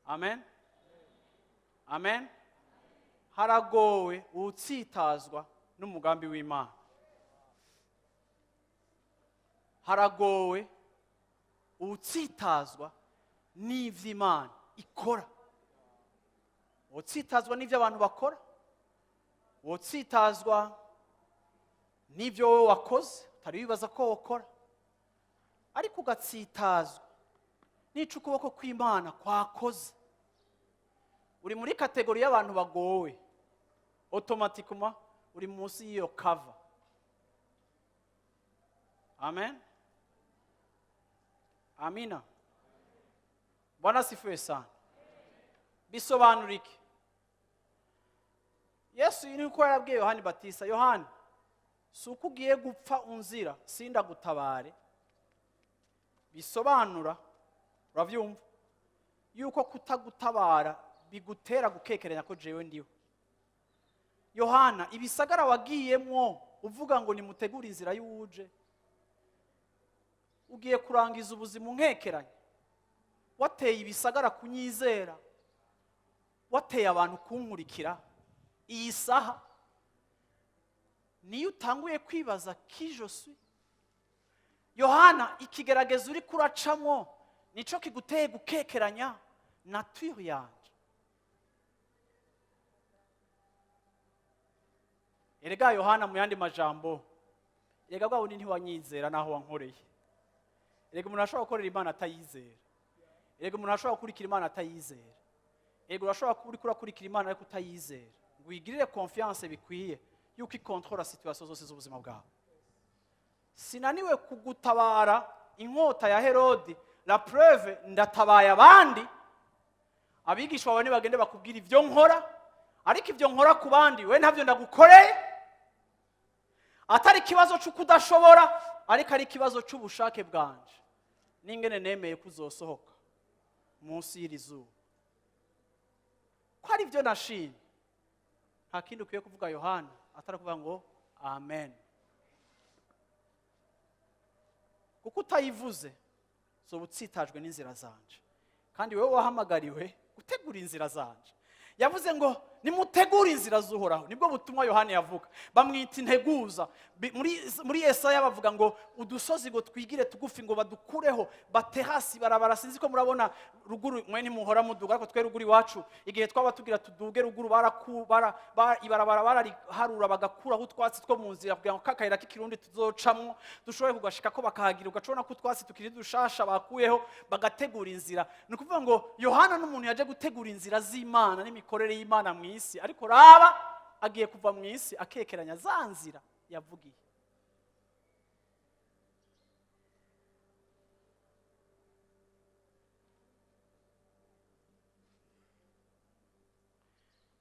Amen, amen. Haragowe utsitazwa n'umugambi w'Imana, haragowe utsitazwa n'ivy'Imana ikora. Utsitazwa n'ivyo abantu bakora, utsitazwa n'ibyo wowe wakoze utari wibaza ko wokora, ariko ugatsitazwa n'ico ukuboko kw'Imana kwakoze, uri muri catégorie y'abantu bagowe. Automatiquement uri munsi y'iyo cover. Amen, amina. Bwana asifiwe sana. Bisobanura iki? Yesu ni uko yarabwiye Yohani Batista: "Yohani, si uko ugiye gupfa unzira sindagutabare." Bisobanura, urabyumva, yuko kutagutabara bigutera gukekeranya ko jewe ndiho. Yohana, ibisagara wagiyemwo uvuga ngo nimutegure inzira y'uwuje, ugiye kurangiza ubuzima unkekeranya. Wateye ibisagara kunyizera, wateye abantu kunkurikira, iyi saha niyo utanguye kwibaza qui je suis? Yohana, ikigeragezo uri kuracamwo nico kiguteye gukekeranya nature yanje? Erega Yohana, mu yandi majambo, erega bwa bundi ntiwanyizera naho wankoreye. Erega umuntu ashobora gukorera Imana atayizera. Erega umuntu ashobora gukurikira Imana atayizera. Erega urashobora kuba uriko urakurikira Imana ariko utayizera ngo uyigirire confiance bikwiye yuko ikontorora situation zose z'ubuzima bwawe. Sinaniwe kugutabara inkota ya Herodi. La preuve, ndatabaye abandi. Abigisha bawe nibagende bakubwira ibyo nkora, ariko ibyo nkora ku bandi, we ntabyo ndagukoreye. Atari ikibazo cy'uko udashobora, ariko ari ikibazo cy'ubushake bwanje n'ingene nemeye ko uzosohoka munsi y'iri zuba, ko ari byo nashimye. Nta kindi ukwiye kuvuga, Yohana, atari kuvuga ngo amen, kuko utayivuze zoba utsitajwe n'inzira zanje, kandi wowe wahamagariwe gutegura inzira zanje. Yavuze ngo nimutegure inzira z'Uhoraho. Nibwo butumwa Yohani yavuga, bamwita integuza. Muri Yesaya bavuga ngo udusozi ngo twigire tugufi, ngo badukureho, baterasi barabara. Sinzi ko murabona ruguru, mwe ntimuhora muduga, ariko twe ruguru iwacu, igihe twaba tugira tuduge ruguru, ibarabara barariharura, bagakuraho utwatsi two mu nzira kugira ngo kakayira k'ikirundi tuzocamwo dushobore kugashika ko bakahagira, ugacubona ko utwatsi tukiri dushasha bakuyeho, bagategura inzira. Ni ukuvuga ngo Yohana n'umuntu yaje gutegura inzira z'Imana n'imikorere y'Imana mu isi, ariko raba agiye kuva mu isi akekeranya za nzira yavugiye.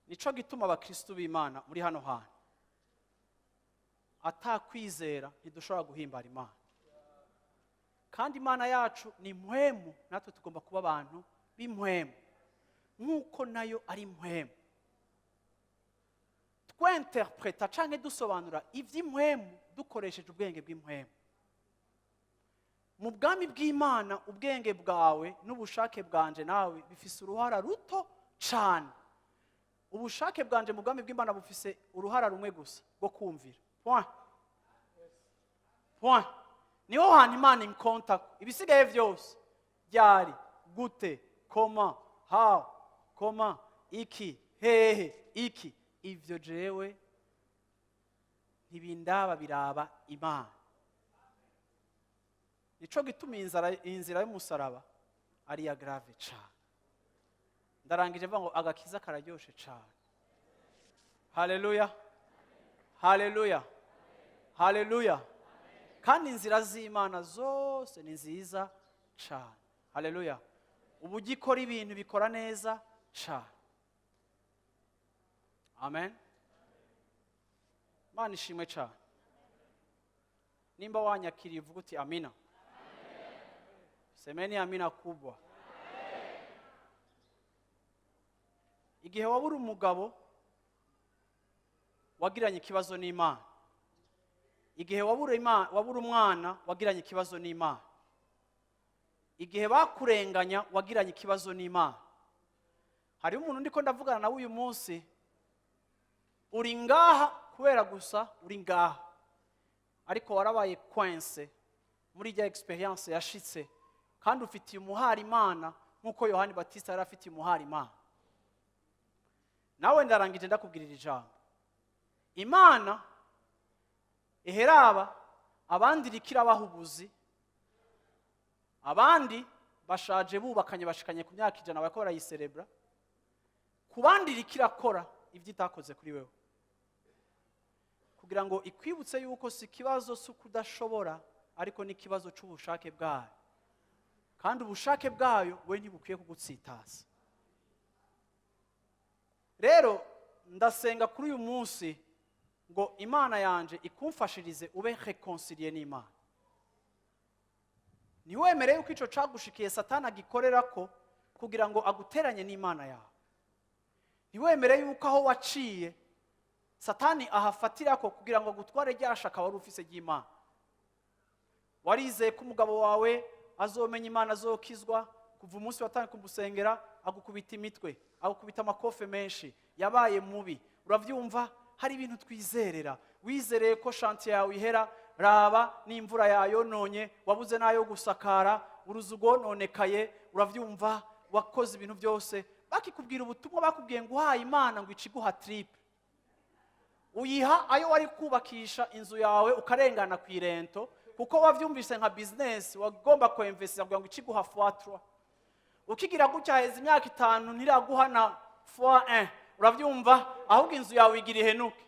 Nico gituma abakristu b'Imana muri hano hantu, atakwizera ntidushobora guhimbara Imana. Kandi Imana yacu ni impwemu, natwe tugomba kuba abantu b'impwemu. Nk'uko nayo ari impwemu, twinterpreta canke dusobanura iby'impwemu dukoresheje ubwenge bw'impwemu. Mu bwami bw'Imana, ubwenge bwawe n'ubushake bwanje nawe bifise uruhara ruto cane. Ubushake bwanje mu bwami bw'Imana bufise uruhara rumwe gusa, rwo kumvira. Point, point. Niho hantu Imana inkonta. Ibisigaye byose, ryari, gute, comment, how, comment, iki, hehe, iki, ivyo jewe ntibindaba, biraba Imana. Nico gituma inzira y'umusaraba ari iya grave cane. Ndarangije mvuga ngo agakiza kararyoshe cane. Haleluya, haleluya, haleluya! Kandi inzira z'Imana zose ni nziza cane. Haleluya! Uburyo ikora ibintu, bikora neza cane. Amen. Imana ishimwe cane. Nimba wanyakiriye, uvuga uti amina. Semeni amina kubwa. Igihe wabura umugabo, wagiranye ikibazo n'Imana. Igihe wabura umwana, wagiranye ikibazo n'Imana. Igihe bakurenganya, wagiranye ikibazo n'Imana. Hariho umuntu ndiko ndavugana nawe uyu munsi, uri ngaha kubera gusa uri ngaha, ariko warabaye coincé muri ijya expérience yashitse, kandi ufitiye umuhari Imana nk'uko Yohani Batista yari afitiye umuhari Imana. Nawe ndarangije ndakubwirira ijambo: Imana iheraba abandi iriko irabaha ubuzi, abandi bashaje bubakanye, bashikanye ku myaka 100, bariko barayiserebra. Ku bandi iriko irakora ibyo itakoze kuri wewe, kugira ngo ikwibutse yuko si ikibazo si ukudashobora, ariko ni ikibazo cy'ubushake bwayo, kandi ubushake bwayo we ntibukwiye kugutsitaza. Rero ndasenga kuri uyu munsi ngo Imana yanje ikumfashirize ube réconcilié n'Imana. Ntiwemere yuko icyo cagushikiye Satani agikorera ko kugira ngo aguteranye n'Imana yawe. Ntiwemere yuko aho waciye Satani ahafatira ko kugira ngo agutware rya shaka wari ufise ry'Imana. Warizeye ko umugabo wawe azomenya Imana, azokizwa. Kuva umunsi watangiye kumusengera, agukubita imitwe, agukubita amakofe menshi, yabaye mubi. Urabyumva, hari ibintu twizerera. Wizereye ko chantier yawe ihera, raba n'imvura yayononye, wabuze n'ayo gusakara, uruzu rwononekaye. Urabyumva, wakoze ibintu byose. Bakikubwira ubutumwa, bakubwiye ngo uhaye Imana ngo iciguha triple. Uyiha ayo wari kubakisha inzu yawe, ukarengana ku irento, kuko wabyumvise nka business wagomba kuinvestira kugira ngo iciguha fois trois. Ukigira gutya, haheze imyaka 5, ntiraguha na fois 1. Urabyumva, ahubwo inzu yawe igira ihenuke.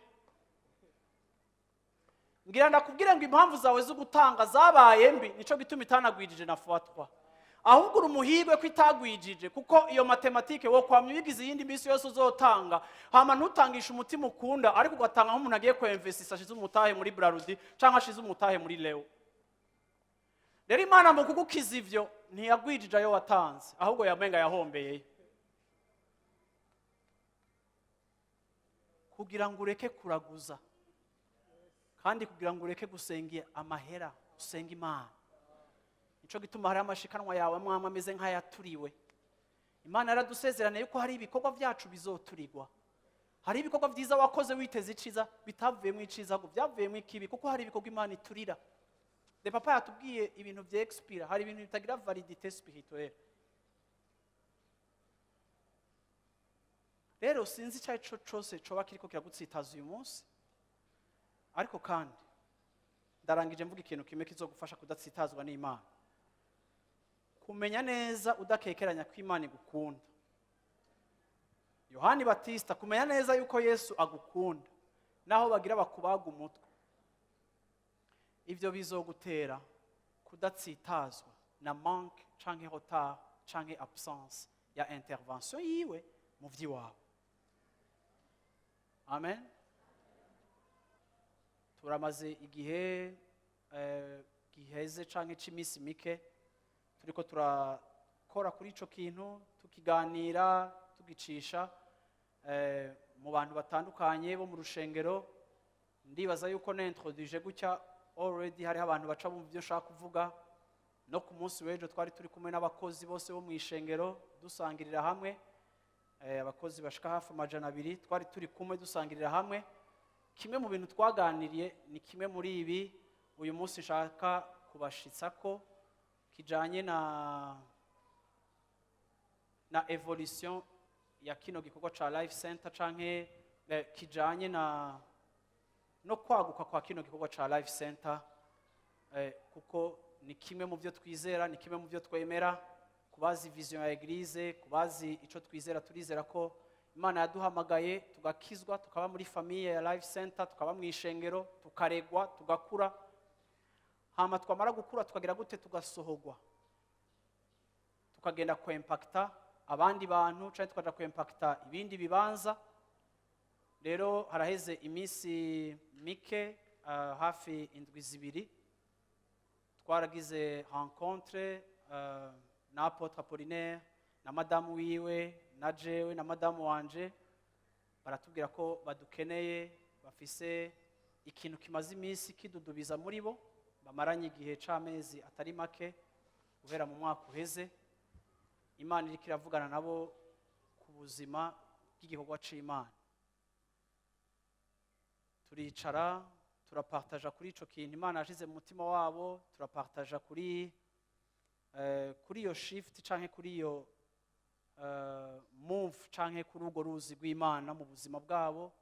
Ngira ndakubwire ngo impamvu zawe zo gutanga zabaye mbi, nico gituma itanagwijije na fois 3. Ahubwo uri umuhirwe ko itagwijije, kuko iyo mathématique wo kwamya uyigize iyindi minsi yose uzotanga, hama ntutangishe umutima ukunda, ariko ugatanga nk'umuntu agiye kuinvestisa, ashize umutahe muri Brarudi cyangwa ashize umutahe muri Leo. Rero Imana mu kugukiza ivyo, ntiyagwijije ayo watanze, ahubwo yamenga yahombeyeyo kugira ngo ureke kuraguza, kandi kugira ngo ureke gusenga amahera, usenge Imana. Nico gituma hariho amashikanwa yawe amwe amwe ameze nk'ayaturiwe. Imana yaradusezeraniye yuko hari ibikorwa byacu bizoturigwa. Hari ibikorwa byiza wakoze witeze iciza, bitavuyemo iciza, ahubwo byavuyemo ikibi, kuko hari ibikorwa Imana iturira. De papa yatubwiye ibintu bya expira, hari ibintu bitagira validité spirituelle. Rero sinzi icyo ari cyo cyose coba kiriko kiragutsitaza uyu munsi, ariko kandi ndarangije mvuga ikintu kimwe kizogufasha kudatsitazwa n'Imana: kumenya neza udakekeranya ko Imana igukunda. Yohani Batista, kumenya neza yuko Yesu agukunda naho bagira bakubaga umutwe, ibyo bizogutera kudatsitazwa na manque canke retard canke absence ya intervention yiwe mu vy'iwawe. Amen. Turamaze igihe giheze canke c'iminsi mike turiko turakora kuri ico kintu, tukiganira. tugicisha mu bantu batandukanye bo mu rushengero. Ndibaza yuko nintroduije gutya, already hariho abantu baca bumva ibyo nshaka kuvuga. No ku munsi w'ejo twari turi kumwe n'abakozi bose bo mu ishengero, dusangirira hamwe, abakozi bashika hafi 200. Twari turi kumwe dusangirira hamwe. Kimwe mu bintu twaganiriye ni kimwe muri ibi uyu munsi nshaka kubashitsa ko kijanye na évolution ya kino gikorwa ca Life Center, canke kijanye na no kwaguka kwa kino gikorwa ca Life Center, kuko ni kimwe mu byo twizera, ni kimwe mu byo twemera. Kubazi vision ya église, kubazi ico twizera, turizera ko Imana yaduhamagaye, tugakizwa, tukaba muri famille ya Life Center, tukaba mu ishengero, tukaregwa, tugakura. Hama twamara gukura tukagira gute? Tugasohogwa, tukagenda kwempakita abandi bantu cyangwa tukaja kwempakita ibindi bibanza. Rero haraheze iminsi mike, hafi indwi 2, twaragize rencontre na apôtre Apollinaire na madamu wiwe na jewe na madamu wanje. Baratubwira ko badukeneye, bafise ikintu kimaze iminsi kidudubiza muri bo, bamaranye igihe c'amezi atari make guhera mu mwaka uheze, Imana iriko iravugana nabo ku buzima bw'igikorwa c'Imana. Turicara, turapartaja kuri ico kintu Imana yashize mu mutima wabo, turapartaja kuri iyo shift canke kuri iyo move canke kuri urwo ruzi rw'Imana mu buzima bwabo.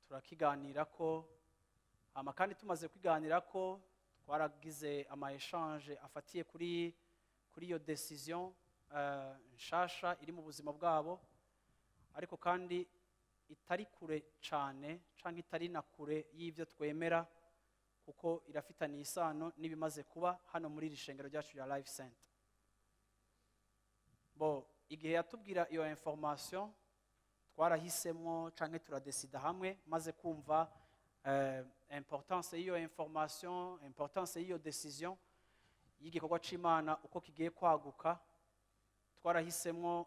Turakiganira ko, hama kandi tumaze kwiganira ko, twaragize ama échange afatiye kuri iyo décision nshasha iri mu buzima bwabo, ariko kandi itari kure cane canke itari na kure y'ibyo twemera, kuko irafitaniye isano n'ibimaze kuba hano muri iri shengero ryacu rya Life Center. Bo igihe yatubwira iyo information, twarahisemo canke turadesida hamwe, maze kumva importance y'iyo information, importance y'iyo décision y'igikorwa c'Imana uko kigiye kwaguka, twarahisemo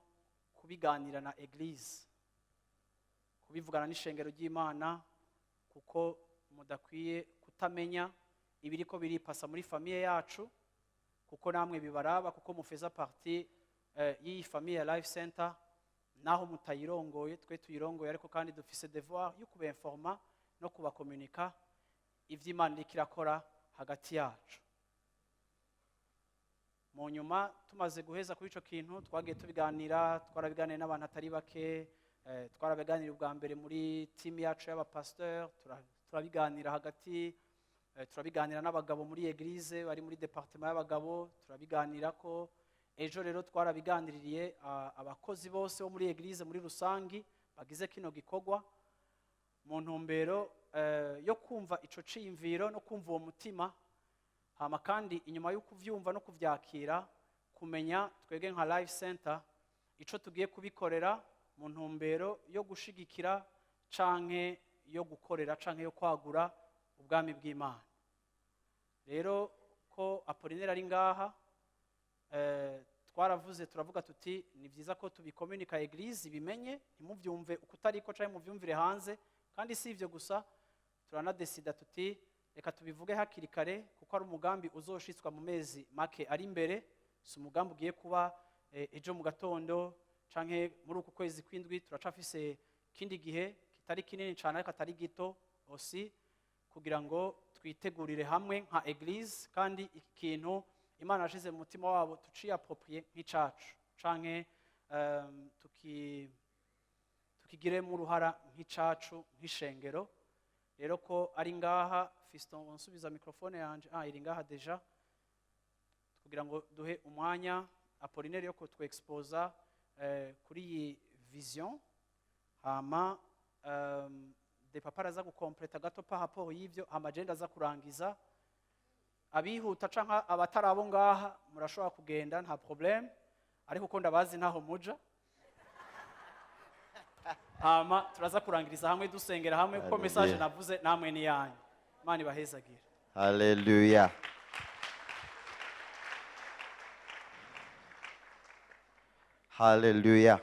kubiganira na église, kubivugana n'ishengero ry'Imana, kuko mudakwiye kutamenya ibiriko biripasa muri famille yacu, kuko namwe bibaraba, kuko mufeza partie y'iyi famille ya Life Center, naho mutayirongoye, twe tuyirongoye. Ariko kandi dufise devoir yo kubainforma no kubakomunika ivy'Imana iriko irakora hagati yacu. Mu nyuma, tumaze guheza kuri ico kintu, twagiye tubiganira, twarabiganiye n'abantu atari bake. Twarabiganiriye ubwa mbere muri team yacu y'abapasteur, turabiganira hagati, turabiganira n'abagabo muri église bari muri département y'abagabo, turabiganira ko ejo rero twarabiganiririye abakozi bose bo muri église muri rusangi bagize kino gikorwa, mu ntumbero yo kumva ico ciyumviro no kumva uwo mutima. Hama kandi inyuma yo kuvyumva no kuvyakira, kumenya twebwe nka Life Center ico tugiye kubikorera mu ntumbero yo gushigikira canke yo gukorera canke yo kwagura ubwami bw'Imana. Rero ko Apollinaire ari ngaha, twaravuze, turavuga tuti ni byiza ko tubikomunika, église ibimenye, ntimubyumve uko utariko canke muvyumvire hanze. Kandi si ivyo gusa, turanadesida tuti reka tubivuge hakiri kare, kuko ari umugambi uzoshitswa mu mezi make ari imbere. Si umugambi ugiye kuba ejo mu gatondo canke muri uku kwezi kw'indwi. Turacafise ikindi gihe kitari kinini cane ariko atari gito aussi, kugira ngo twitegurire hamwe nka église, kandi iki kintu Imana yashize mu mutima wabo tuciappropriye nk'icacu canke tukigiremo uruhara nk'icacu, nk'ishengero. Rero ko ari ngaha, Fiston, unsubiza microphone yanje. Ah, iri ngaha déjà, kugira ngo duhe umwanya Apollinaire yo kutwexposa kuri iyi vision. Hama de papa araza gukompleta gato par rapport y'ivyo, hama je ndaza kurangiza. Abihuta canke abatari abo ngaha murashobora kugenda, nta problème, ariko uko ndabazi ntaho muja. Hama turaza kurangiriza hamwe, dusengera hamwe, kuko Hallelujah. message navuze namwe ni yanyu. Imana ibahezagire. Haleluya. Haleluya.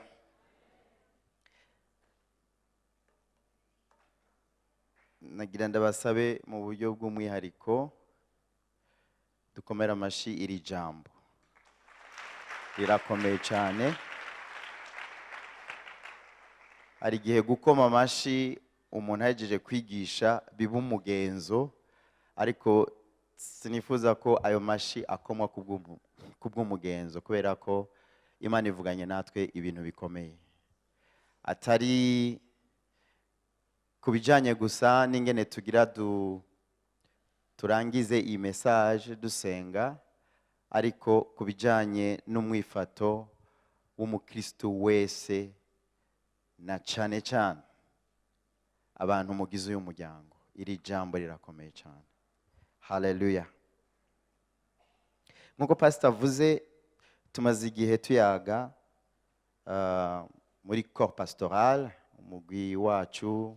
Nagira ndabasabe mu buryo bw'umwihariko dukomere amashi. Iri jambo rirakomeye cyane. Hari igihe gukoma amashi umuntu ahejeje kwigisha biba umugenzo, ariko sinifuza ko ayo mashi akomwa kubw'umugenzo, kubera ko Imana ivuganye natwe ibintu bikomeye, atari ku bijyanye gusa n'ingene tugira turangize iyi message dusenga, ariko ku bijyanye n'umwifato w'umukristo wese, na cyane cyane abantu mugize uyu muryango. Iri jambo rirakomeye cyane. Haleluya. Nk'uko pastor avuze, tumaze igihe tuyaga muri corps pastoral, umugwi wacu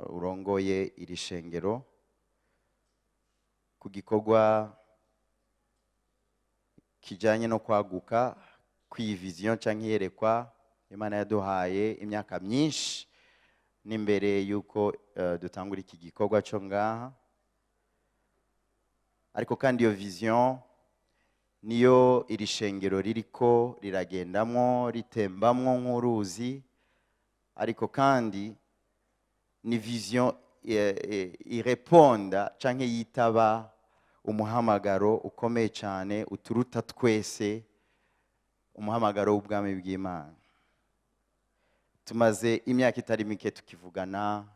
urongoye iri shengero, ku gikorwa kijyanye no kwaguka kw'iyi vision cyangwa iyerekwa Imana yaduhaye imyaka myinshi n'imbere y'uko dutangura iki gikorwa cyo ngaha. Ariko kandi iyo vision niyo iri shengero ririko riragendamwo, ritembamwo nk'uruzi, ariko kandi ni vision ireponda canke yitaba umuhamagaro ukomeye cyane uturuta twese, umuhamagaro w'ubwami bw'Imana. Tumaze imyaka itari mike tukivugana,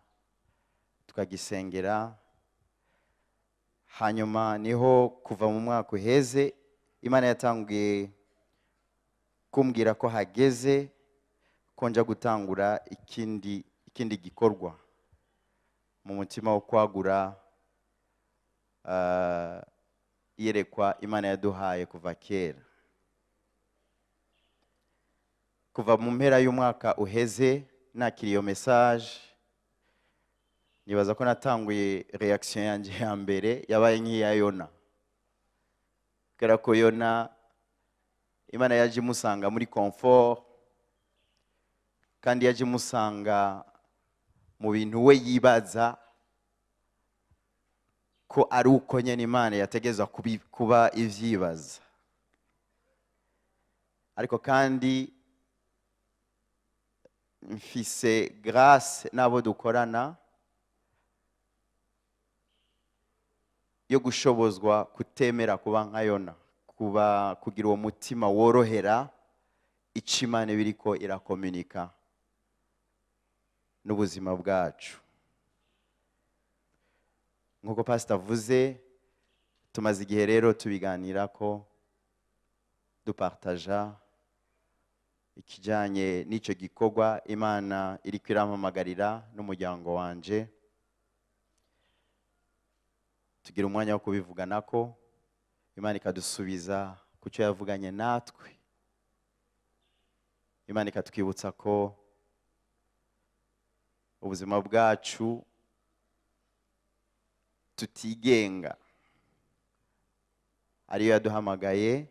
tukagisengera. Hanyuma niho kuva mu mwaka uheze Imana yatanguye kumbwira ko hageze ko nja gutangura ikindi gikorwa mu mutima wo kwagura iyerekwa Imana yaduhaye kuva kera. Kuva mu mpera y'umwaka uheze nakiriye iyo message, nibaza ko natanguye reaction yanjye ya mbere yabaye nk'iya Yona, kubera ko Yona Imana yaje imusanga muri confort, kandi yaje imusanga mu bintu we yibaza ko ari uko nyene Imana yategezwa kuba ivyibaza. Ariko kandi mfise grâce n'abo dukorana yo gushobozwa kutemera kuba nka Yona, kuba kugira uwo mutima worohera ico Imana ibiriko irakomunika n'ubuzima bwacu. Nk'uko pastor avuze, tumaze igihe rero tubiganirako, dupartaja ikijanye n'ico gikorwa Imana iriko irampamagarira n'umuryango wanje. Tugira umwanya wo kubivuganako, Imana ikadusubiza ku cyo yavuganye natwe. Imana ikatwibutsa ko ubuzima bwacu tutigenga, ariyo yaduhamagaye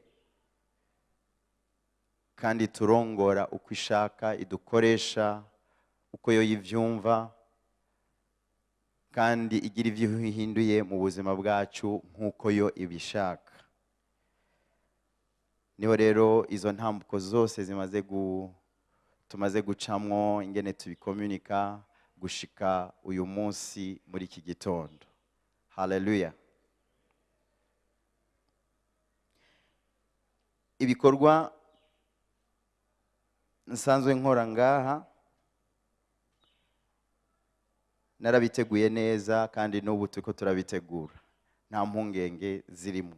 kandi turongora uko ishaka, idukoresha uko yo yivyumva, kandi igira ivyo ihinduye mu buzima bwacu nk'uko yo ibishaka. Niho rero izo ntambuko zose tumaze gucamwo, ingene tubikomunika gushika uyu munsi muri iki gitondo. Haleluya. Ibikorwa nsanzwe nkora ngaha narabiteguye neza, kandi n'ubu turiko turabitegura, nta mpungenge zirimo,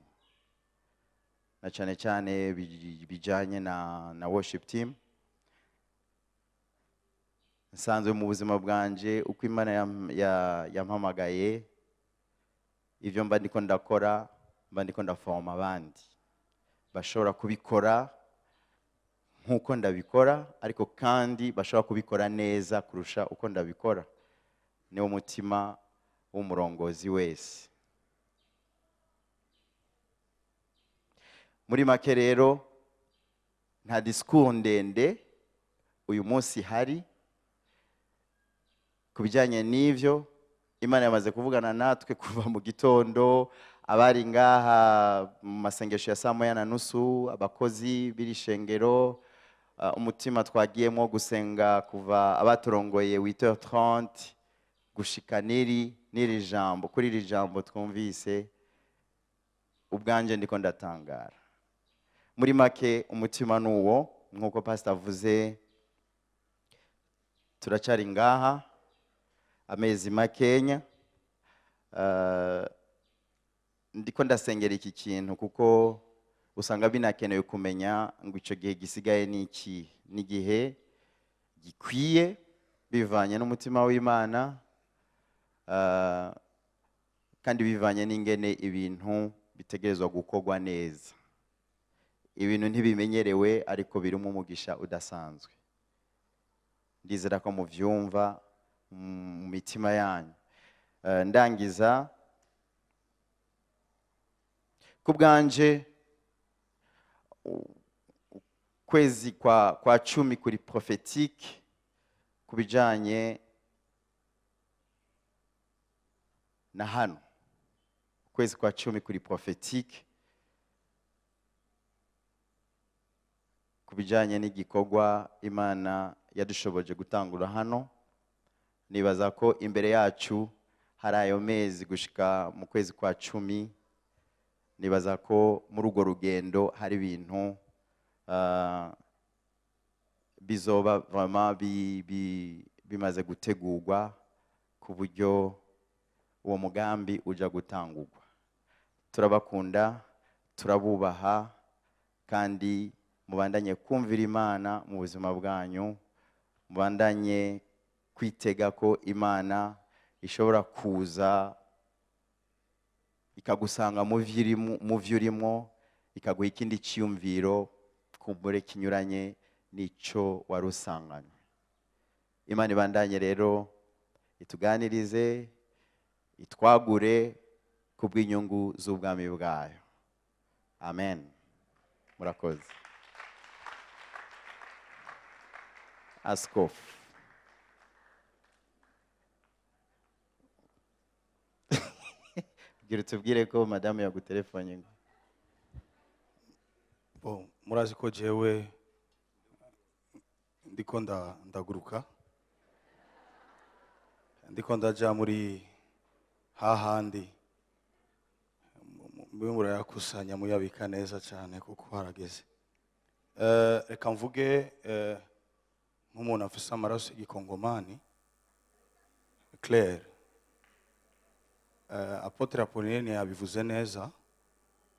na cyane cyane bijanye na worship team. Nsanzwe mu buzima bwanje uko Imana yampamagaye, ivyo mba ndiko ndakora, mba ndiko ndaforma abandi bashobora kubikora nkuko ndabikora, ariko kandi bashobora kubikora neza kurusha uko ndabikora. Niwo mutima w'umurongozi wese. Muri make rero Nta discours ndende uyu munsi hari ku bijyanye n'ibyo. Imana yamaze kuvugana natwe kuva mu gitondo, abari ngaha mu masengesho ya 1:30, abakozi b'iri shengero, umutima twagiyemo gusenga kuva abaturongoye 8h30 gushika n'iri jambo. Kuri iri jambo twumvise, ubwanje ndiko ndatangara. Muri make, umutima ni uwo. Nk'uko pastor avuze, turacyari ngaha amezi makenya. Ndiko ndasengera iki kintu kuko usanga binakenewe kumenya ngo icyo gihe gisigaye ni iki, n'igihe gikwiye bivanye n'umutima w'Imana, kandi bivanye n'ingene ibintu bitegerezwa gukorwa neza. Ibintu ntibimenyerewe, ariko birimo umugisha udasanzwe. Ndizera ko muvyumva mu mitima yanyu. Ndangiza ku bwanje, ukwezi kwa 10 kuri prophétique ku bijanye na hano. Ukwezi kwa 10 kuri prophétique ku bijanye n'igikorwa Imana yadushoboje gutangura hano. Nibaza ko imbere yacu hari ayo mezi gushika mu kwezi kwa 10. Nibaza ko muri urwo rugendo hari ibintu bizoba vraiment bimaze gutegurwa ku buryo uwo mugambi uja gutangurwa. Turabakunda, turabubaha, kandi mubandanye kumvira Imana mu buzima bwanyu, mubandanye kwitega ko Imana ishobora kuza ikagusanga mu vyo urimo, ikaguha ikindi cyiyumviro kumbure kinyuranye n'ico wari usanganywe. Imana ibandanye rero ituganirize, itwagure kubw'inyungu z'ubwami bwayo. Amen. Murakoze. Askofu. Bwira utubwire ko madamu yagutelefone ngo. Bon, murazi ko jewe ndiko ndaguruka, ndiko ndaja muri hahandi, mube murayakusanya muyabika neza cyane kuko harageze. Reka mvuge nk'umuntu afise amaraso y'igikongomani Claire. Apotre Apollinaire yabivuze neza,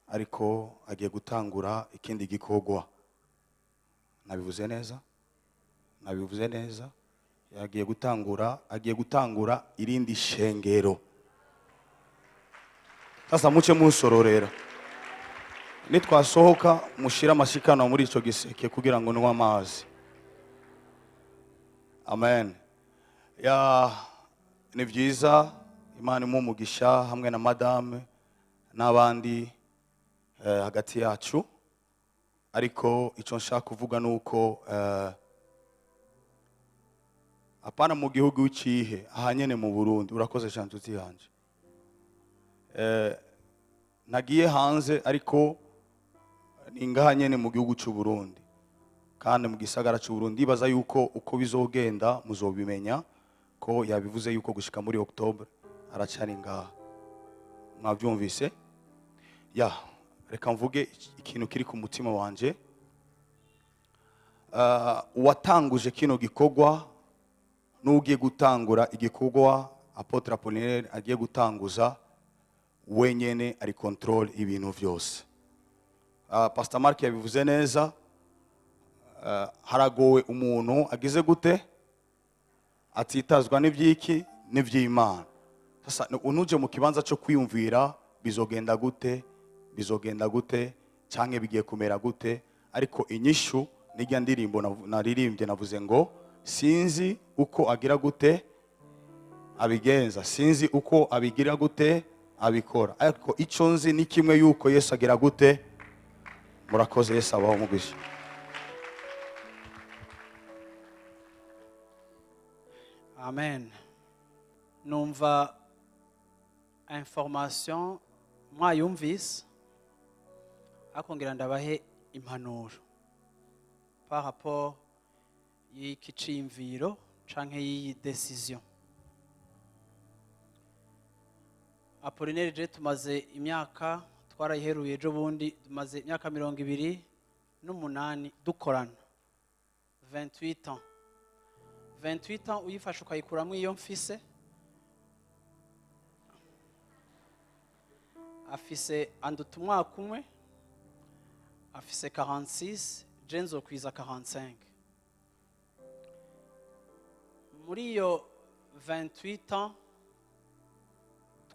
ariko agiye gutangura ikindi gikorwa. Nabivuze neza? Nabivuze neza? Agiye gutangura irindi shengero. Sasa muce munsororera. Nitwasohoka mushira amashikano muri ico giseke kugira ngo nywe amazi. Amen. Ya, ni vyiza, Imana imuhe umugisha hamwe na madame n'abandi hagati yacu. Ariko ico nshaka kuvuga nuko apana mu gihugu cihe, aha nyene mu Burundi. Urakoze cyane nshuti yanje. Nagiye hanze, ariko ni ngaha nyene mu gihugu c'u Burundi, kandi mu gisagara c'u Burundi. Ndibaza yuko uko bizogenda muzobimenya, ko yabivuze yuko gushika muri October aracari ngaha. Mwavyumvise? Ya, reka mvuge ikintu kiri ku mutima wanje. Uwatanguje kino gikorwa n'ugiye gutangura igikorwa Apotre Apollinaire agiye gutanguza, wenyene ari control ibintu vyose. Pastor Mark yabivuze neza. Haragowe umuntu agize gute atitazwa n'ivyiki n'ivy'Imana. Sasa unuje mu kibanza cyo kwiyumvira bizogenda gute, bizogenda gute canke bigiye kumera gute, ariko inyishu nijya ndirimbo naririmbye, navuze ngo sinzi uko agira gute abigenza, sinzi uko abigira gute abikora, ariko icyo nzi ni kimwe, yuko Yesu agira gute. Murakoze, Yesu abaho umugisha. Amen. Numva information mwayumvise, ariko ngira ndabahe impanuro par rapport y'iki ciyumviro canke y'iyi décision. Apollinaire, je tumaze imyaka, twarayiheruye ejo bundi, tumaze imyaka 28 dukorana, 28 ans. 28 ans uyifashe ukayikuramo iyo mfise, afise anduta umwaka umwe, afise 46, je nzokwiza 45. Muri iyo 28 ans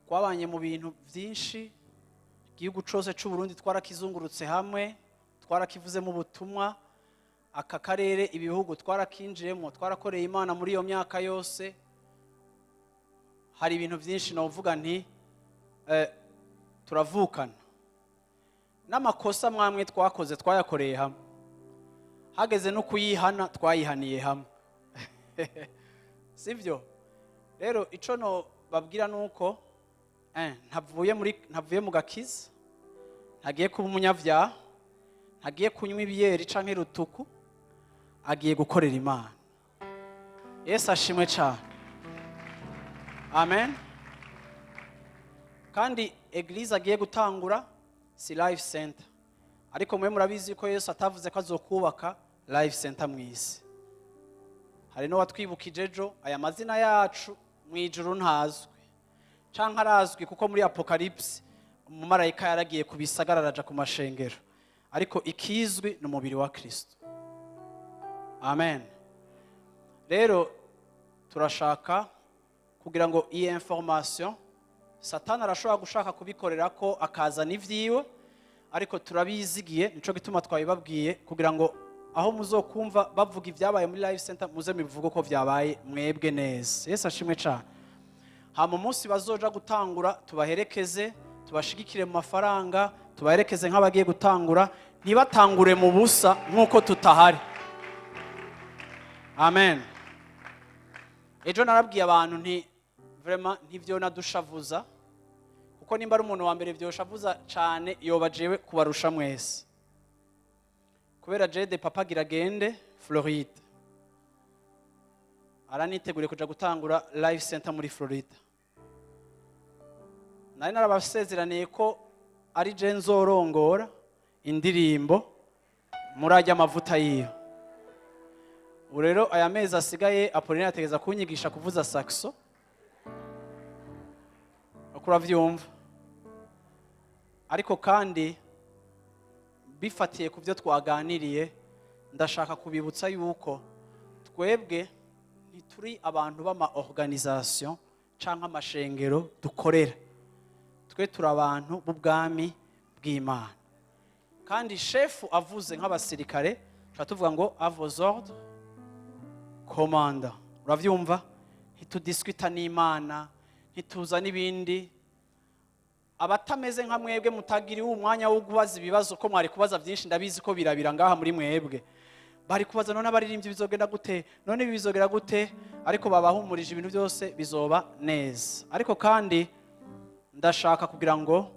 twabanye mu bintu byinshi. Igihugu cyose cy'u Burundi twarakizungurutse hamwe, twarakivuzemo ubutumwa. Aka karere, ibihugu twarakinjiyemo, twarakoreye Imana muri iyo myaka yose. Hari ibintu byinshi navuga nti turavukana, n'amakosa mwamwe twakoze twayakoreye hamwe, hageze no kuyihana twayihaniye hamwe, sibyo? Rero icyo no babwira ni uko ntavuye mu gakiza, ntagiye kuba umunyabyaha, ntagiye kunywa ibiyeri canke rutuku, agiye gukorera Imana. Yesu ashimwe cyane. Amen. Kandi église agiye gutangura si Life Center, ariko mwe murabizi ko Yesu atavuze ko azokubaka Life Center mu isi. Hari n'uwatwibukije ejo, aya mazina yacu mu ijuru ntazwi canke arazwi, kuko muri Apocalypse umumarayika yaragiye ku bisagara, araja ku mashengero, ariko ikizwi ni umubiri wa Kristo. Amen. Rero turashaka kugira ngo iyi information, Satani arashobora gushaka kubikorera ko akazana ibyiwe, ariko turabizigiye. Nico gituma twabibabwiye, kugira ngo aho muzokumva bavuga ibyabaye muri Life Center, muze mubivuge ko byabaye mwebwe neza. Yesu ashimwe cyane. Hama umunsi bazoja gutangura, tubaherekeze, tubashigikire mu mafaranga, tubaherekeze nk'abagiye gutangura, ntibatangure mu busa nk'uko tutahari. Amen. Ejo narabwiye abantu nti vraiment ntibyo nadushavuza, kuko nimba ari umuntu wa mbere byoshavuza cyane, yoba jewe kubarusha mwese, kubera jede papa agira agende Floride, araniteguriye kuja gutangura Life Center muri Florida. Nari narabasezeraniye ko ari je nzorongora indirimbo muri ajya amavuta yiyo. Ubu rero aya mezi asigaye, Apollinaire ategeza kunyigisha kuvuza saxo, uko uravyumva. Ariko kandi bifatiye ku byo twaganiriye, ndashaka kubibutsa yuko twebwe ntituri abantu b'ama organisation canke amashengero dukorera. Twe turi abantu b'ubwami bw'Imana, kandi shefu avuze nk'abasirikare tuba tuvuga ngo "À vos ordres, commandant." Uravyumva? Ntitudiscuta n'Imana, ntituza n'ibindi. Abatameze nka mwebwe mutagiriwe umwanya wo kubaza ibibazo, ko mwari kubaza byinshi, ndabizi ko birabira ngaha muri mwebwe, bari kubaza: "None abaririmbyi bizogenda gute? None ibi bizogera gute?" Ariko babahumurije, ibintu byose bizoba neza. Ariko kandi ndashaka kugira ngo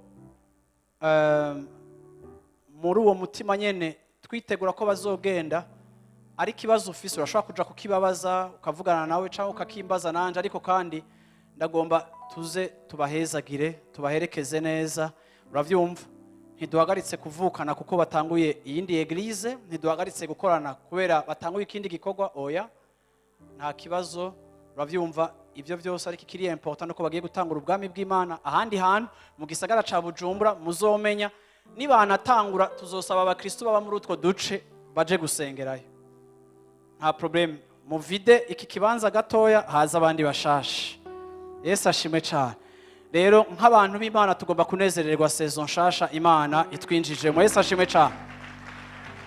muri uwo mutima nyene twitegura ko bazogenda, ariko ikibazo ufise urashobora kuja kukibabaza, ukavugana nawe cyangwa ukakimbaza nanje. Ariko kandi ndagomba tuze tubahezagire, tubaherekeze neza. Uravyumva? Ntiduhagaritse kuvukana kuko batanguye iyindi église, ntiduhagaritse gukorana kubera batanguye ikindi gikorwa. Oya, nta kibazo. Uravyumva? Ibyo byose, ariko ikiri important nuko bagiye gutangura ubwami bw'Imana ahandi hantu mu gisagara ca Bujumbura. Muzomenya nibanatangura, tuzosaba abakristo baba muri utwo duce baje gusengerayo. Nta problème, muvide iki kibanza gatoya, haza abandi bashashe. Yesu ashimwe cyane. Rero nk'abantu b'Imana tugomba kunezererwa saison nshasha Imana itwinjijemo. Yesu ashimwe cyane.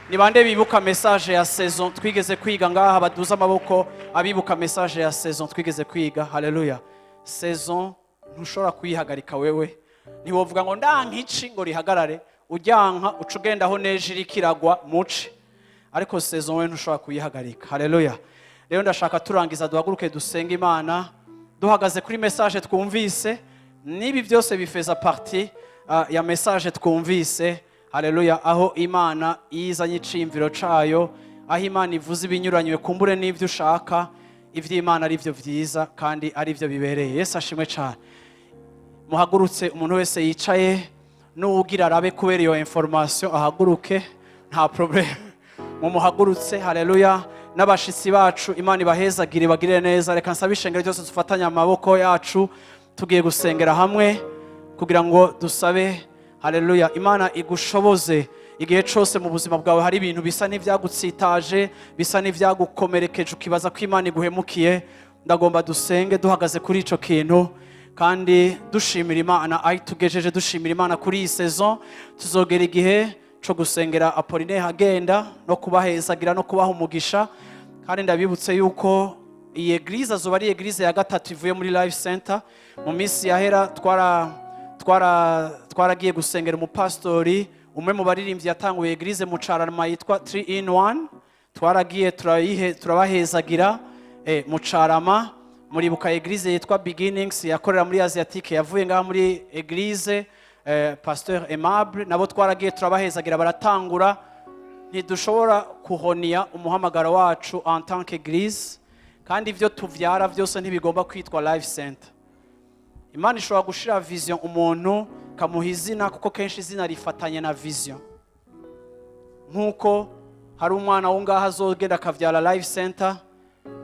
Ni bande bibuka message ya saison twigeze kwiga ngaha? Baduze amaboko abibuka message ya saison twigeze kwiga. Haleluya. Saison ntushobora kuyihagarika wewe, ntiwovuga ngo ndanka ici ngo rihagarare. Ujyanka uca ugenda aho neje iriko iragwa muce, ariko saison we ntushobora kuyihagarika. Haleluya. Rero ndashaka turangiza duhaguruke dusenge Imana duhagaze kuri message twumvise. N'ibi byose bifeza partie ya message twumvise. Haleluya! Aho Imana izanye iciyumviro cayo, aho Imana ivuze ibinyuranywe kumbure n'ibyo ushaka, iby'Imana ari byo byiza kandi ari byo bibereye. Yesu ashimwe cyane. Muhagurutse, umuntu wese yicaye n'uwugira arabe kubera iyo information ahaguruke, nta problème, mumuhagurutse. Haleluya! N'abashitsi bacu, Imana ibahezagire, bagirire neza. Reka nsabe ishengero ryose dufatanye amaboko yacu, tugiye gusengera hamwe kugira ngo dusabe. Haleluya! Imana igushoboze igihe cyose mu buzima bwawe hari ibintu bisa n'ibyagutsitaje, bisa n'ibyagukomerekeje, ukibaza ko Imana iguhemukiye. Ndagomba dusenge duhagaze kuri ico kintu kandi dushimira Imana aho itugejeje, dushimira Imana kuri iyi saison. Tuzogera igihe cyo gusengera Apollinaire agenda no kubahezagira no kubaha umugisha. Kandi ndabibutse yuko iyi église azoba ari église ya gatatu ivuye muri Life Center. Mu minsi yahera twaragiye gusengera umupasitori umwe mu baririmbyi yatanguye église mu Carama yitwa 3 in 1. Twaragiye turabahezagira mu Carama. Muribuka église yitwa Beginnings yakorera muri Asiatique, yavuye ngaha muri église Pasteur Aimable, nabo twaragiye turabahezagira baratangura. Ntidushobora kuhoniya umuhamagaro wacu en tant qu'église, kandi ibyo tuvyara byose ntibigomba kwitwa Life Center. Imana ishobora gushira vision umuntu kamuha izina, kuko kenshi izina rifatanye na vision. Nk'uko hari umwana wo ngaho azogenda akavyara Life Center.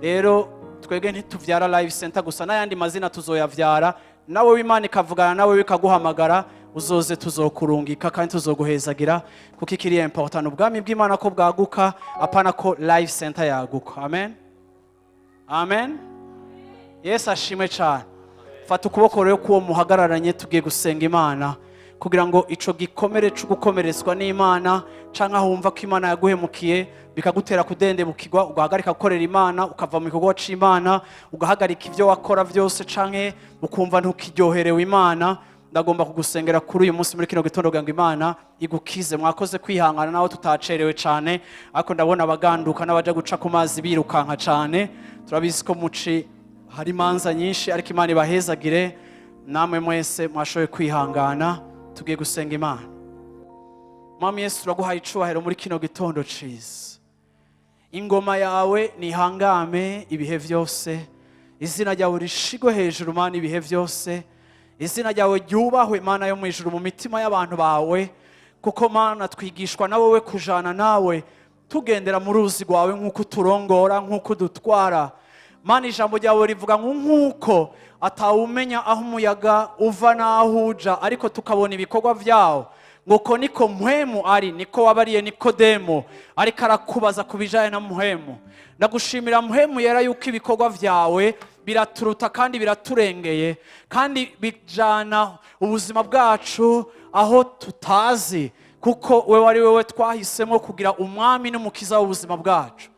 Rero twebwe ntituvyara Life Center gusa, n'ayandi mazina tuzoyavyara. Nawe w'Imana ikavugana nawe bikaguhamagara, uzoze, tuzokurungika kandi tuzoguhezagira, kuko ikiri important ubwami bw'Imana ko bwaguka, apana ko Life Center yaguka. Amen, amen. Yesu ashimwe cyane. Fata ukuboko rero k'uwo muhagararanye, tugiye gusenga Imana kugira ngo ico gikomere cyo gukomeretswa n'Imana, canke aho wumva ko Imana yaguhemukiye bikagutera kudendebukirwa, ugahagarika gukorera Imana, ukava mu gikorwa c'Imana, ugahagarika ibyo wakora byose, canke ukumva ntukiryoherewe Imana, ndagomba kugusengera kuri uyu munsi muri kino gitondo kugira ngo Imana igukize. Mwakoze kwihangana naho tutacerewe cyane, ariko ndabona abaganduka n'abaja guca ku mazi birukanka cyane. Turabizi ko muci hari imanza nyinshi, ariko Imana ibahezagire namwe mwese mwashoboye kwihangana. Tugiye gusenga Imana. Mwami Yesu, turaguhaye icubahiro muri kino gitondo ciza. Ingoma yawe nihangame ibihe byose, izina ryawe rishigwe hejuru, Mana, ibihe byose. Izina ryawe ryubahwe, Mana yo mu ijuru, mu mitima y'abantu bawe, kuko Mana twigishwa na wowe kujana nawe, tugendera mu ruzi rwawe nk'uko uturongora, nk'uko udutwara. Mana, ijambo ryawe rivuga ngo nk'uko atawumenya aho umuyaga uva n'aho uja, ariko tukabona ibikorwa byawo, ngo ko niko Mpwemu ari. Niko wabariye Nikodemo ariko arakubaza ku bijanye na Mpwemu. Ndagushimira Mpwemu Yera yuko ibikorwa byawe biraturuta kandi biraturengeye, kandi bijana ubuzima bwacu aho tutazi, kuko wewe ari wewe twahisemo kugira umwami n'umukiza w'ubuzima bwacu.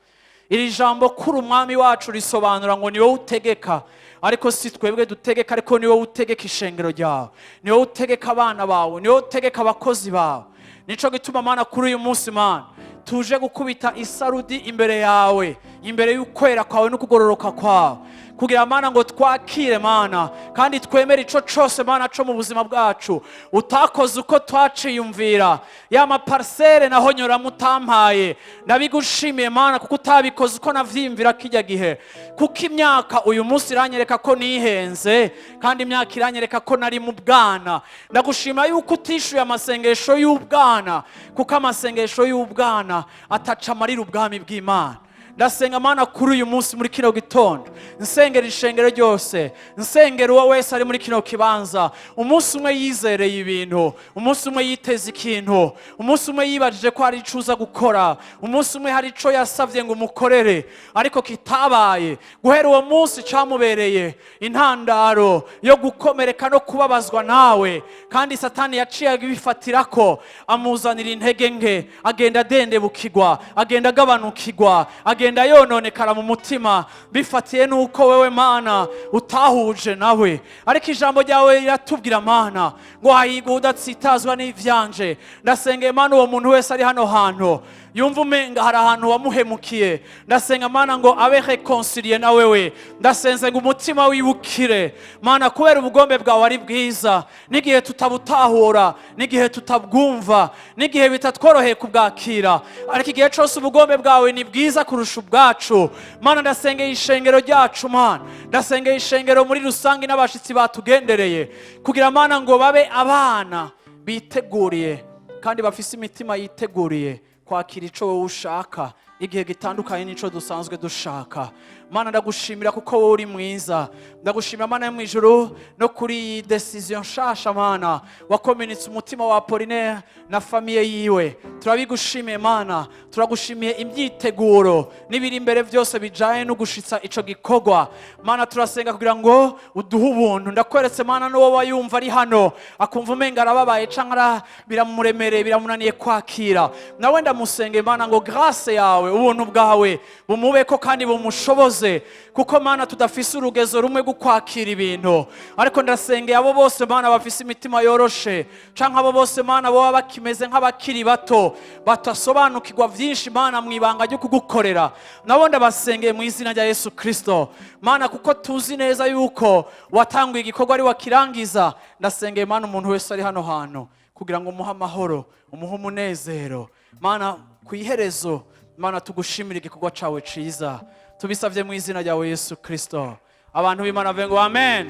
Iri jambo kuri umwami wacu risobanura ngo ni wowe utegeka, ariko si twebwe dutegeka, ariko ni wowe utegeka ishengero ryawe, ni wowe utegeka abana bawe, ni wowe utegeka abakozi bawe. Nico gituma Mana, kuri uyu munsi, Mana, tuje gukubita isarudi imbere yawe, imbere y'ukwera kwawe no kugororoka kwawe, kugira Mana ngo twakire, Mana, kandi twemere ico cose, Mana, co mu buzima bwacu utakoze uko twaciyumvira. Ya ma parcelles naho nyoramo utampaye, ndabigushimiye Mana, kuko utabikoze uko navyiyumvira kijya gihe, kuko imyaka uyu munsi iranyereka ko nihenze, kandi imyaka iranyereka ko nari mu bwana. Ndagushima yuko utishuye amasengesho y'ubwana, kuko amasengesho y'ubwana ataca amarira ubwami bw'Imana. Ndasenga Mana kuri uyu munsi muri kino gitondo, nsengera ishengero ryose, nsengera uwo wese ari muri kino kibanza. Umunsi umwe yizereye ibintu, umunsi umwe yiteze ikintu, umunsi umwe yibajije ko hari ico uza gukora, umunsi umwe hari ico yasavye ngo umukorere ariko kitabaye. Guhera uwo munsi camubereye intandaro yo gukomereka no kubabazwa nawe, kandi Satani yaciye abifatirako amuzanira intege nke, agenda adendebukirwa, agenda agabanukirwa, agenda yononekara mu mutima, bifatiye n'uko wewe Mana utahuje nawe. Ariko ijambo ryawe riratubwira, Mana, ngo hahirwa udatsitazwa n'ivyanje. Ndasengeye Mana uwo muntu wese ari hano hantu. Yumva umenga hari ahantu wamuhemukiye, ndasenga, Mana, ngo abe réconcilié na wewe. Ndasenze ngo umutima wibukire, Mana, kubera ubugombe bwawe ari bwiza, n'igihe tutabutahura, n'igihe tutabwumva, n'igihe bitatworoheye kubwakira, ariko igihe cyose ubugombe bwawe ni bwiza kurusha ubwacu. Mana, ndasengeye ishengero ryacu. Mana, ndasengeye ishengero muri rusange n'abashitsi batugendereye, kugira, Mana, ngo babe abana biteguriye kandi bafise imitima yiteguriye kwakira ico wowe ushaka igihe gitandukanye n'ico dusanzwe dushaka. Mana, ndagushimira kuko wowe uri mwiza. Ndagushimira, Mana yo mu ijuru, no kuri iyi décision nshasha, Mana, wakomenetse umutima wa Apollinaire na famille yiwe. Turabigushimiye, Mana. Turagushimiye imyiteguro n'ibiri imbere byose bijanye no gushitsa ico gikorwa. Mana, turasenga kugira ngo uduhe ubuntu. Ndakweretse, Mana, n'uwo wayumva ari hano akumva umenga arababaye canke biramuremereye, biramunaniye kwakira, nawe ndamusenge, Mana, ngo grâce yawe, ubuntu bwawe bumubeko kandi bumushoboze, kuko, Mana, tudafise urugezo rumwe rwo kwakira ibintu. Ariko ndasengeye abo bose, Mana, bafise imitima yoroshe, canke abo bose, Mana, boba bakimeze nk'abakiri bato batasobanukirwa vyinshi, Mana, mu ibanga ryo kugukorera, nabo ndabasengeye mu izina rya Yesu Kristo. Mana, kuko tuzi neza yuko watanguye igikorwa ari wakirangiza, ndasengeye, Mana, umuntu wese ari hano hantu kugira ngo umuhe amahoro, umuhe umunezero. Mana, ku iherezo, Mana, tugushimire igikorwa cawe ciza. Tubisabye mu izina ryawe Yesu Kristo. Abantu b'Imana bavuge ngo amen.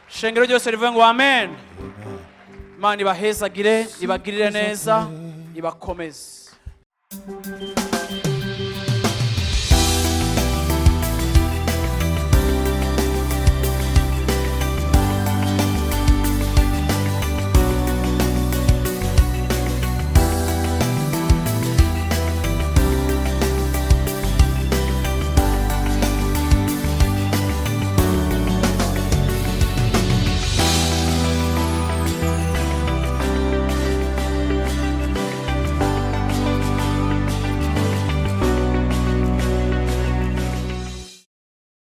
Shengero ryose rivuge ngo amen. Imana ibahezagire, ibagirire neza, ibakomeze.